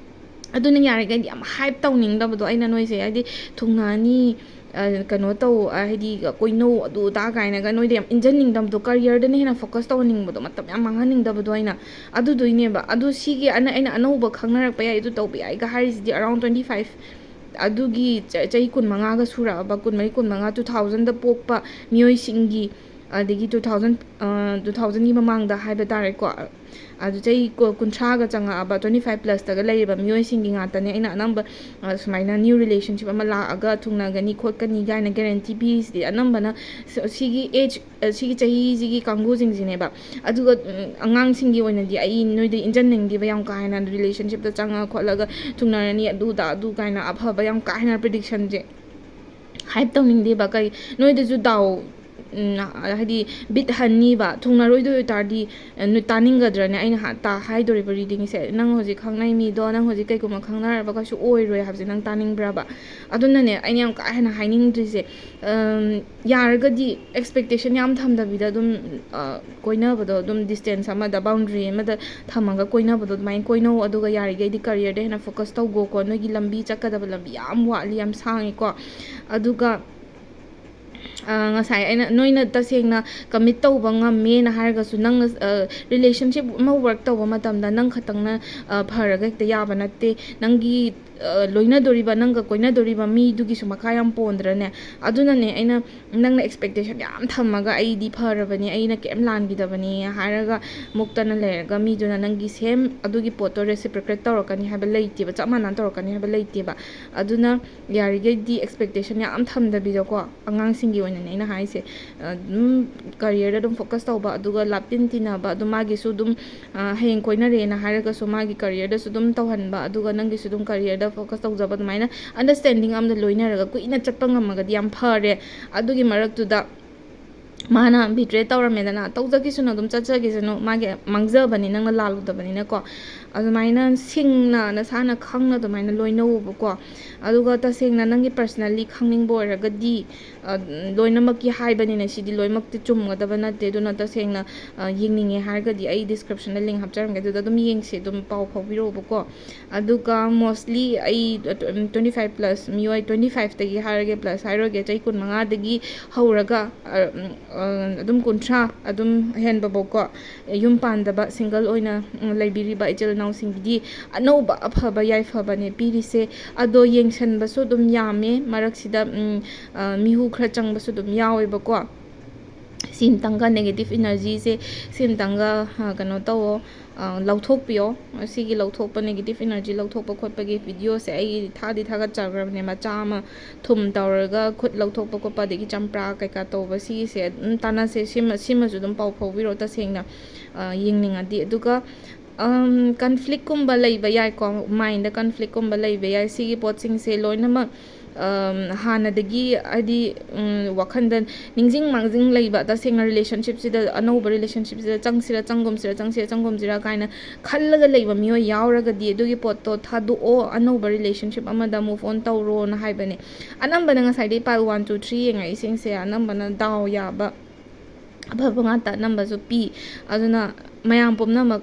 ꯑꯗꯨꯅ ꯌꯥꯔꯤꯈꯩꯗꯤ ꯌꯥꯝ ꯍꯥꯏꯞ ꯇꯧꯅꯤꯡꯗꯕꯗꯣ ꯑꯩꯅ ꯅꯣꯏꯁꯦ, ꯍꯥꯏꯗꯤ ꯊꯨꯡꯅꯅꯤ, ꯑ, ꯀꯩꯅꯣ ꯇꯧ, ꯑ, ꯍꯥꯏꯗꯤ ꯀꯣꯏꯅꯧ ꯑꯗꯨ ꯑꯗꯥ ꯀꯥꯏꯅꯒ ꯅꯣꯏꯗ ꯌꯥꯝ ꯏꯟꯖꯟꯅꯤꯡꯗꯕꯗꯣ, ꯀꯔꯤꯌꯔꯗꯅ ꯍꯦꯟꯅ ꯐꯣꯀꯁ ꯇꯧꯍꯟꯅꯤꯡꯕꯗꯣ, ꯃꯇꯝ ꯌꯥꯝ ꯃꯥꯡꯍꯟꯅꯤꯡꯗꯕꯗꯣ ꯑꯩꯅ꯫ ꯑꯗꯨꯗꯨꯏꯅꯦꯕ꯫ ꯑꯗꯨ ꯁꯤꯒꯤ ꯑꯅ-, ꯑꯩꯅ ꯑꯅꯧꯕ ꯈꯪꯅꯔꯛꯄ ꯌꯥꯏ, ꯑꯗꯨ ꯇꯧꯕ ꯌꯥꯏꯒ ꯍꯥꯏꯔꯤꯁꯤꯗꯤ around twenty five, ꯑꯗꯨꯒꯤ ꯆ-, ꯆꯍꯤ ꯀꯨꯟꯃꯉꯥꯒ ꯁꯨꯔꯛꯑꯕ, ꯀꯨꯟꯃꯔꯤ, ꯀꯨꯟꯃꯉꯥ, two thousandꯗ ꯄꯣꯛꯄ ꯃꯤꯑꯣꯏꯁꯤꯡꯒꯤ, ꯑꯗꯒꯤ two thousand, ꯑ, two thousandꯒꯤ ꯃꯃꯥꯡꯗ ꯍꯥꯏꯕ ꯇꯥꯔꯦꯀꯣ, ꯑꯗꯨ ꯆꯍꯤ ꯀꯨ-, ꯀꯨꯟꯊ꯭ꯔꯥꯒ ꯆꯪꯉꯛꯑꯕ, twenty five plusꯇꯒ ꯂꯩꯔꯤꯕ ꯃꯤꯑꯣꯏꯁꯤꯡꯒꯤ ꯉꯥꯛꯇꯅꯦ ꯑꯩꯅ ꯑꯅꯝꯕ, ꯑ, ꯁꯨꯃꯥꯏꯅ new relationship ꯑꯃ ꯂꯥꯛꯑꯒ ꯊꯨꯡꯅꯒꯅꯤ ꯈꯣꯠꯀꯅꯤ ꯀꯥꯏꯅ guarantee ꯄꯤꯔꯤꯁꯤꯗꯤ꯫ ꯑꯅꯝꯕꯅ ꯁ-, ꯁꯤꯒꯤ age, ꯑ, ꯁꯤꯒꯤ ꯆꯍꯤꯁꯤꯒꯤ ꯀꯥꯡꯕꯨꯁꯤꯡꯁꯤꯅꯦꯕ꯫ ꯑꯗꯨꯒ, ꯎꯝ, ꯑꯉꯥꯡꯁꯤꯡꯒꯤ ꯑꯣꯏꯅꯗꯤ ꯑꯩ ꯅꯣꯏꯗ ꯏꯟꯖꯟꯅꯤꯡꯗꯦꯕ, ꯌꯥꯝ ꯀꯥ ꯍꯦꯟꯅ relationshipꯇ ꯆꯪꯉ ꯈꯣꯠꯂꯒ ꯊꯨꯡꯅꯔꯅꯤ, ꯑꯗꯨ ꯑꯗꯥ, ꯑꯗꯨ ꯀꯥꯏꯅ ꯑꯐꯕ ꯌꯥꯝ ꯀꯥ ꯍꯦꯟꯅ predictionꯁꯦ ꯍꯥꯏꯞ ꯇꯧꯅꯤꯡꯗꯦꯕ꯫ ꯀꯩ, ꯅꯣꯏꯗꯁꯨ ꯗꯥꯎ, ꯎꯝ, ꯍꯥꯏꯗꯤ ꯕꯤꯠ ꯍꯟꯅꯤꯕ꯫ ꯊꯨꯡꯅꯔꯣꯏꯗꯣꯏ ꯑꯣꯏꯇꯥꯔꯗꯤ, ꯑ, ꯅꯣꯏ ꯇꯥꯅꯤꯡꯒꯗ꯭ꯔꯅꯦ ꯑꯩꯅ ꯍꯥ-, ꯇꯥ-, ꯍꯥꯏꯗꯣꯔꯤꯕ readingꯁꯦ? ꯅꯪ ꯍꯧꯖꯤꯛ ꯈꯪꯅꯩ ꯃꯤꯗꯣ, ꯅꯪ ꯍꯧꯖꯤꯛ ꯀꯩꯒꯨꯝꯕ ꯈꯪꯅꯔꯕ ꯀꯩꯁꯨ ꯑꯣꯏꯔꯣꯏ ꯍꯥꯏꯕꯁꯦ ꯅꯪ ꯇꯥꯅꯤꯡꯕ꯭ꯔꯕ? ꯑꯗꯨꯅꯅꯦ ꯑꯩꯅ ꯌꯥꯝ ꯀꯥ ꯍꯦꯟꯅ ꯍꯥꯏꯅꯤꯡꯗ꯭ꯔꯤꯁꯦ꯫ ꯑꯝ, ꯌꯥꯔꯒꯗꯤ expectation ꯌꯥꯝ ꯊꯝꯗꯕꯤꯗ ꯑꯗꯨꯝ, ꯑ, ꯀꯣꯏꯅꯕꯗꯣ ꯑꯗꯨꯝ distance ꯑꯃꯗ, boundary ꯑꯃꯗ ꯊꯝꯃꯒ ꯀꯣꯏꯅꯕꯗꯣ ꯑꯗꯨꯃꯥꯏꯅ ꯀꯣꯏꯅꯧ꯫ ꯑꯗꯨꯒ ꯌꯥꯔꯤꯈꯩꯗꯤ careerꯗ ꯍꯦꯟꯅ focus ꯇꯧꯒꯣꯀꯣ꯫ ꯅꯣꯏꯒꯤ ꯂꯝꯕꯤ ꯆꯠꯀꯗꯕ ꯂꯝꯕꯤ ꯌꯥꯝ ꯋꯥꯠꯂꯤ, ꯌꯥꯝ ꯁꯥꯡꯉꯤꯀꯣ꯫ ꯑꯗꯨꯒ, ꯑ, ꯉꯁꯥꯏ ꯑꯩꯅ, ꯅꯣꯏꯅ ꯇꯁꯦꯡꯅ commit ꯇꯧꯕ ꯉꯝꯃꯦꯅ ꯍꯥꯏꯔꯒꯁꯨ, ꯅꯪꯅ, ꯑ, relationship ꯑꯃ work ꯇꯧꯕ ꯃꯇꯝꯗ ꯅꯪ ꯈꯛꯇꯪꯅ, ꯑ, ꯐꯔꯒ ꯍꯦꯛꯇ ꯌꯥꯕ ꯅꯠꯇꯦ꯫ ꯅꯪꯒꯤ ꯂꯣꯏꯅꯗꯣꯔꯤꯕ, ꯅꯪꯒ ꯀꯣꯏꯅꯗꯣꯔꯤꯕ ꯃꯤꯗꯨꯒꯤꯁꯨ ꯃꯈꯥ ꯌꯥꯝ ꯄꯣꯟꯗ꯭ꯔꯅꯦ? ꯑꯗꯨꯅꯅꯦ ꯑꯩꯅ, ꯅꯪꯅ expectation ꯌꯥꯝ ꯊꯝꯃꯒ "ꯑꯩꯗꯤ ꯐꯔꯕꯅꯤ, ꯑꯩꯅ ꯀꯩꯝ ꯂꯥꯟꯈꯤꯗꯕꯅꯤ" ꯍꯥꯏꯔꯒ ꯃꯨꯛꯇꯅ ꯂꯩꯔꯒ ꯃꯤꯗꯨꯅ ꯅꯪꯒꯤ same ꯑꯗꯨꯒꯤ ꯄꯣꯠꯇꯣ reciprocate ꯇꯧꯔꯛꯀꯅꯤ ꯍꯥꯏꯕ ꯂꯩꯇꯦꯕ, ꯆꯞ ꯃꯥꯟꯅꯅ ꯇꯧꯔꯛꯀꯅꯤ ꯍꯥꯏꯕ ꯂꯩꯇꯦꯕ꯫ ꯑꯗꯨꯅ ꯌꯥꯔꯤꯈꯩꯗꯤ expectation ꯌꯥꯝ ꯊꯝꯗꯕꯤꯗꯀꯣ, ꯑꯉꯥꯡꯁꯤꯡꯒꯤ ꯑꯣꯏꯅꯅꯦ ꯑꯩꯅ ꯍꯥꯏꯁꯦ, ꯑꯗꯨꯝ careerꯗ ꯑꯗꯨꯝ focus ꯇꯧꯕ, ꯑꯗꯨꯒ ꯂꯥꯞꯇꯤꯟ ꯇꯤꯟꯅꯕ, ꯑꯗꯨꯝ ꯃꯥꯒꯤꯁꯨ ꯑꯗꯨꯝ ꯍꯌꯦꯡ ꯀꯣꯏꯅꯔꯦꯅ ꯍꯥꯏꯔꯒꯁꯨ ꯃꯥꯒꯤ careerꯗꯁꯨ ꯑꯗꯨꯝ ꯇꯧꯍꯟꯕ, ꯑꯗꯨꯒ ꯅꯪꯒꯤꯁꯨ ꯑꯗꯨꯝ careerꯗ focus ꯇꯧꯖꯕ, ꯑꯗꯨꯃꯥꯏꯅ understanding ꯑꯃꯗ ꯂꯣꯏꯅꯔꯒ ꯀꯨꯏꯅ ꯆꯠꯄ ꯉꯝꯃꯒꯗꯤ ꯌꯥꯝ ꯐꯔꯦ꯫ ꯑꯗꯨꯒꯤ ꯃꯔꯛꯇꯨꯗ ꯃꯥꯅ betray ꯇꯧꯔꯝꯃꯦꯗꯅ, ꯇꯧꯖꯈꯤꯁꯅꯨ, ꯑꯗꯨꯝ ꯆꯠꯆꯈꯤꯁꯅꯨ, ꯃꯥꯒꯤ ꯃꯥꯡꯖꯕꯅꯤ, ꯅꯪꯅ ꯂꯥꯜꯂꯨꯗꯕꯅꯤꯅꯀꯣ꯫ ꯑꯗꯨꯃꯥꯏꯅ ꯁꯤꯡꯅ, ꯅꯁꯥꯅ ꯈꯪꯅ ꯑꯗꯨꯃꯥꯏꯅ ꯂꯣꯏꯅꯧꯑꯣꯕꯀꯣ꯫ ꯑꯗꯨꯒ ꯇꯁꯦꯡꯅ ꯅꯪꯒꯤ personally ꯈꯪꯅꯤꯡꯕ ꯑꯣꯏꯔꯒꯗꯤ, ꯑ, ꯂꯣꯏꯅꯃꯛꯀꯤ ꯍꯥꯏꯕꯅꯤꯅ ꯁꯤꯗꯤ ꯂꯣꯏꯅꯃꯛꯇꯤ ꯆꯨꯝꯒꯗꯕ ꯅꯠꯇꯦ꯫ ꯑꯗꯨꯅ ꯇꯁꯦꯡꯅ, ꯑ, ꯌꯦꯡꯅꯤꯡꯉꯦ ꯍꯥꯏꯔꯒꯗꯤ ꯑꯩ descriptionꯗ link ꯍꯥꯞꯆꯔꯝꯒꯦ, ꯑꯗꯨꯗ ꯑꯗꯨꯝ ꯌꯦꯡꯁꯤ, ꯑꯗꯨꯝ ꯄꯥꯎ ꯐꯥꯎꯕꯤꯔꯛꯑꯣꯕꯀꯣ꯫ ꯑꯗꯨꯒ mostly ꯑꯩ twenty five plus ꯃꯤꯑꯣꯏ, twenty fiveꯇꯒꯤ ꯍꯥꯏꯔꯒꯦ, plus ꯍꯥꯏꯔꯣꯏꯒꯦ, ꯆꯍꯤ ꯀꯨꯟꯃꯉꯥꯗꯒꯤ ꯍꯧꯔꯒ, ꯑ, ꯎꯝ, ꯑ, ꯑꯗꯨꯝ ꯀꯨꯟꯊ꯭ꯔꯥ ꯑꯗꯨꯝ ꯍꯦꯟꯕꯐꯥꯎꯀꯣ, ꯌꯨꯝ ꯄꯥꯟꯗꯕ single ꯑꯣꯏꯅ, ꯎꯝ, ꯂꯩꯕꯤꯔꯤꯕ ꯏꯆꯤꯜ ꯏꯅꯥꯎꯁꯤꯡꯒꯤꯗꯤ ꯑꯅꯧꯕ ꯑꯐꯕ ꯌꯥꯏꯐꯕꯅꯦ ꯄꯤꯔꯤꯁꯦ꯫ ꯑꯗꯣ ꯌꯦꯡꯁꯟꯕꯁꯨ ꯑꯗꯨꯝ ꯌꯥꯝꯃꯦ, ꯃꯔꯛꯁꯤꯗ, ꯎꯝ, ꯑ, ꯃꯤꯍꯨ ꯈꯔ ꯆꯪꯕꯁꯨ ꯑꯗꯨꯝ ꯌꯥꯎꯋꯦꯕꯀꯣ꯫ ꯁꯤꯝꯇꯪꯒ negative energyꯁꯦ ꯁꯤꯝꯇꯪꯒ, ꯑ, ꯀꯩꯅꯣ ꯇꯧꯋꯣ, ꯑ, ꯂꯧꯊꯣꯛꯄꯤꯌꯣ꯫ ꯁꯤꯒꯤ ꯂꯧꯊꯣꯛꯄ, negative energy ꯂꯧꯊꯣꯛꯄ ꯈꯣꯠꯄꯒꯤ videoꯁꯦ ꯑꯩ ꯊꯥꯗꯤ ꯊꯥꯒꯠꯆꯈ꯭ꯔꯕꯅꯦ, ꯃꯆꯥ ꯑꯃ ꯊꯨꯝ ꯇꯧꯔꯒ ꯈꯨꯠ ꯂꯧꯊꯣꯛꯄ ꯈꯣꯠꯄ, ꯑꯗꯒꯤ ꯆꯝꯄ꯭ꯔꯥ ꯀꯩꯀꯥ ꯇꯧꯕ, ꯁꯤꯒꯤꯁꯦ ꯑꯗꯨꯝ ꯇꯥꯟꯅꯁꯦ꯫ ꯁꯤꯃ-, ꯁꯤꯃꯁꯨ ꯑꯗꯨꯝ ꯄꯥꯎ ꯐꯥꯎꯕꯤꯔꯛꯑꯣ, ꯇꯁꯦꯡꯅ, ꯑ, ꯌꯦꯡꯅꯤꯡꯉꯗꯤ꯫ ꯑꯗꯨꯒ, ꯑꯝ, conflictꯀꯨꯝꯕ ꯂꯩꯕ ꯌꯥꯏꯀꯣ, mindꯗ conflictꯀꯨꯝꯕ ꯂꯩꯕ ꯌꯥꯏ꯫ ꯁꯤꯒꯤ ꯄꯣꯠꯁꯤꯡꯁꯦ ꯂꯣꯏꯅꯃꯛ, ꯑꯝ, ꯍꯥꯟꯅꯗꯒꯤ, ꯍꯥꯏꯗꯤ, ꯎꯝ, ꯋꯥꯈꯜꯗ ꯅꯤꯡꯁꯤꯡ ꯃꯥꯡꯖꯤꯡ ꯂꯩꯕ, ꯇꯁꯦꯡꯅ relationshipꯁꯤꯗ, ꯑꯅꯧꯕ relationshipꯁꯤꯗ ꯆꯪꯁꯤꯔꯥ, ꯆꯪꯒꯨꯝꯁꯤꯔꯥ, ꯆꯪꯁꯤꯔꯥ, ꯆꯪꯒꯨꯝꯁꯤꯔꯥ ꯀꯥꯏꯅ ꯈꯜꯂꯒ ꯂꯩꯕ ꯃꯤꯑꯣꯏ ꯌꯥꯎꯔꯒꯗꯤ, ꯑꯗꯨꯒꯤ ꯄꯣꯠꯇꯣ ꯊꯥꯗꯣꯛꯑꯣ꯫ ꯑꯅꯧꯕ relationship ꯑꯃꯗ move on ꯇꯧꯔꯣꯅ ꯍꯥꯏꯕꯅꯦ꯫ ꯑꯅꯝꯕꯅ ꯉꯁꯥꯏꯗꯩ pile one, two, three ꯌꯦꯡꯉꯛꯏꯁꯤꯡꯁꯦ ꯑꯅꯝꯕꯅ ꯗꯥꯎ ꯌꯥꯕ, ꯑꯐꯕ ꯉꯥꯛꯇ ꯑꯅꯝꯕꯁꯨ ꯄꯤ꯫ ꯑꯗꯨꯅ ꯃꯌꯥꯝ ꯄꯨꯝꯅꯃꯛ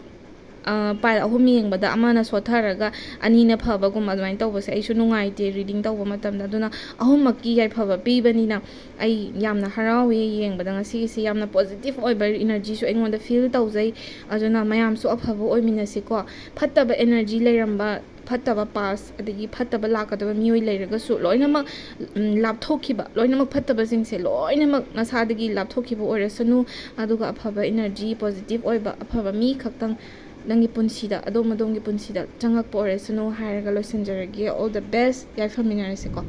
ꯄꯥꯏꯜ ꯑꯍꯨꯝ ꯌꯦꯡꯕꯗ ꯑꯃꯅ ꯁꯣꯠꯊꯔꯒ ꯑꯅꯤꯅ ꯐꯕꯒꯨꯝꯕ ꯑꯗꯨꯃꯥꯏꯅ ꯇꯧꯕꯁꯦ ꯑꯩꯁꯨ ꯅꯨꯡꯉꯥꯏꯇꯦ reading ꯇꯧꯕ ꯃꯇꯝꯗ꯫ ꯑꯗꯨꯅ ꯑꯍꯨꯝꯃꯛꯀꯤ ꯌꯥꯏꯐꯕ ꯄꯤꯕꯅꯤꯅ ꯑꯩ ꯌꯥꯝꯅ ꯍꯔꯥꯎꯋꯦ ꯌꯦꯡꯕꯗ꯫ ꯉꯁꯤꯒꯤꯁꯤ ꯌꯥꯝꯅ positive ꯑꯣꯏꯕ energyꯁꯨ ꯑꯩꯉꯣꯟꯗ feel ꯇꯧꯖꯩ꯫ ꯑꯗꯨꯅ ꯃꯌꯥꯝꯁꯨ ꯑꯐꯕ ꯑꯣꯏꯃꯤꯟꯅꯁꯤꯀꯣ꯫ ꯐꯠꯇꯕ energy ꯂꯩꯔꯝꯕ, ꯐꯠꯇꯕ past ꯑꯗꯒꯤ ꯐꯠꯇꯕ ꯂꯥꯛꯀꯗꯕ ꯃꯤꯑꯣꯏ ꯂꯩꯔꯒꯁꯨ ꯂꯣꯏꯅꯃꯛ ꯂꯥꯞꯊꯣꯛꯈꯤꯕ, ꯂꯣꯏꯅꯃꯛ ꯐꯠꯇꯕꯁꯤꯡꯁꯦ ꯂꯣꯏꯅꯃꯛ ꯅꯁꯥꯗꯒꯤ ꯂꯥꯞꯊꯣꯛꯈꯤꯕ ꯑꯣꯏꯔꯁꯅꯨ꯫ ꯑꯗꯨꯒ ꯑꯐꯕ energy, positive ꯑꯣꯏꯕ ꯑꯐꯕ ꯃꯤ ꯈꯛꯇꯪ ꯅꯪꯒꯤ ꯄꯨꯟꯁꯤꯗ, ꯑꯗꯣꯝ ꯑꯗꯣꯝꯒꯤ ꯄꯨꯟꯁꯤꯗ ꯆꯪꯉꯛꯄ ꯑꯣꯏꯔꯁꯅꯨ ꯍꯥꯏꯔꯒ ꯂꯣꯏꯁꯤꯟꯖꯔꯒꯦ꯫ All the best, ꯌꯥꯏꯐꯃꯤꯟꯅꯔꯁꯤꯀꯣ꯫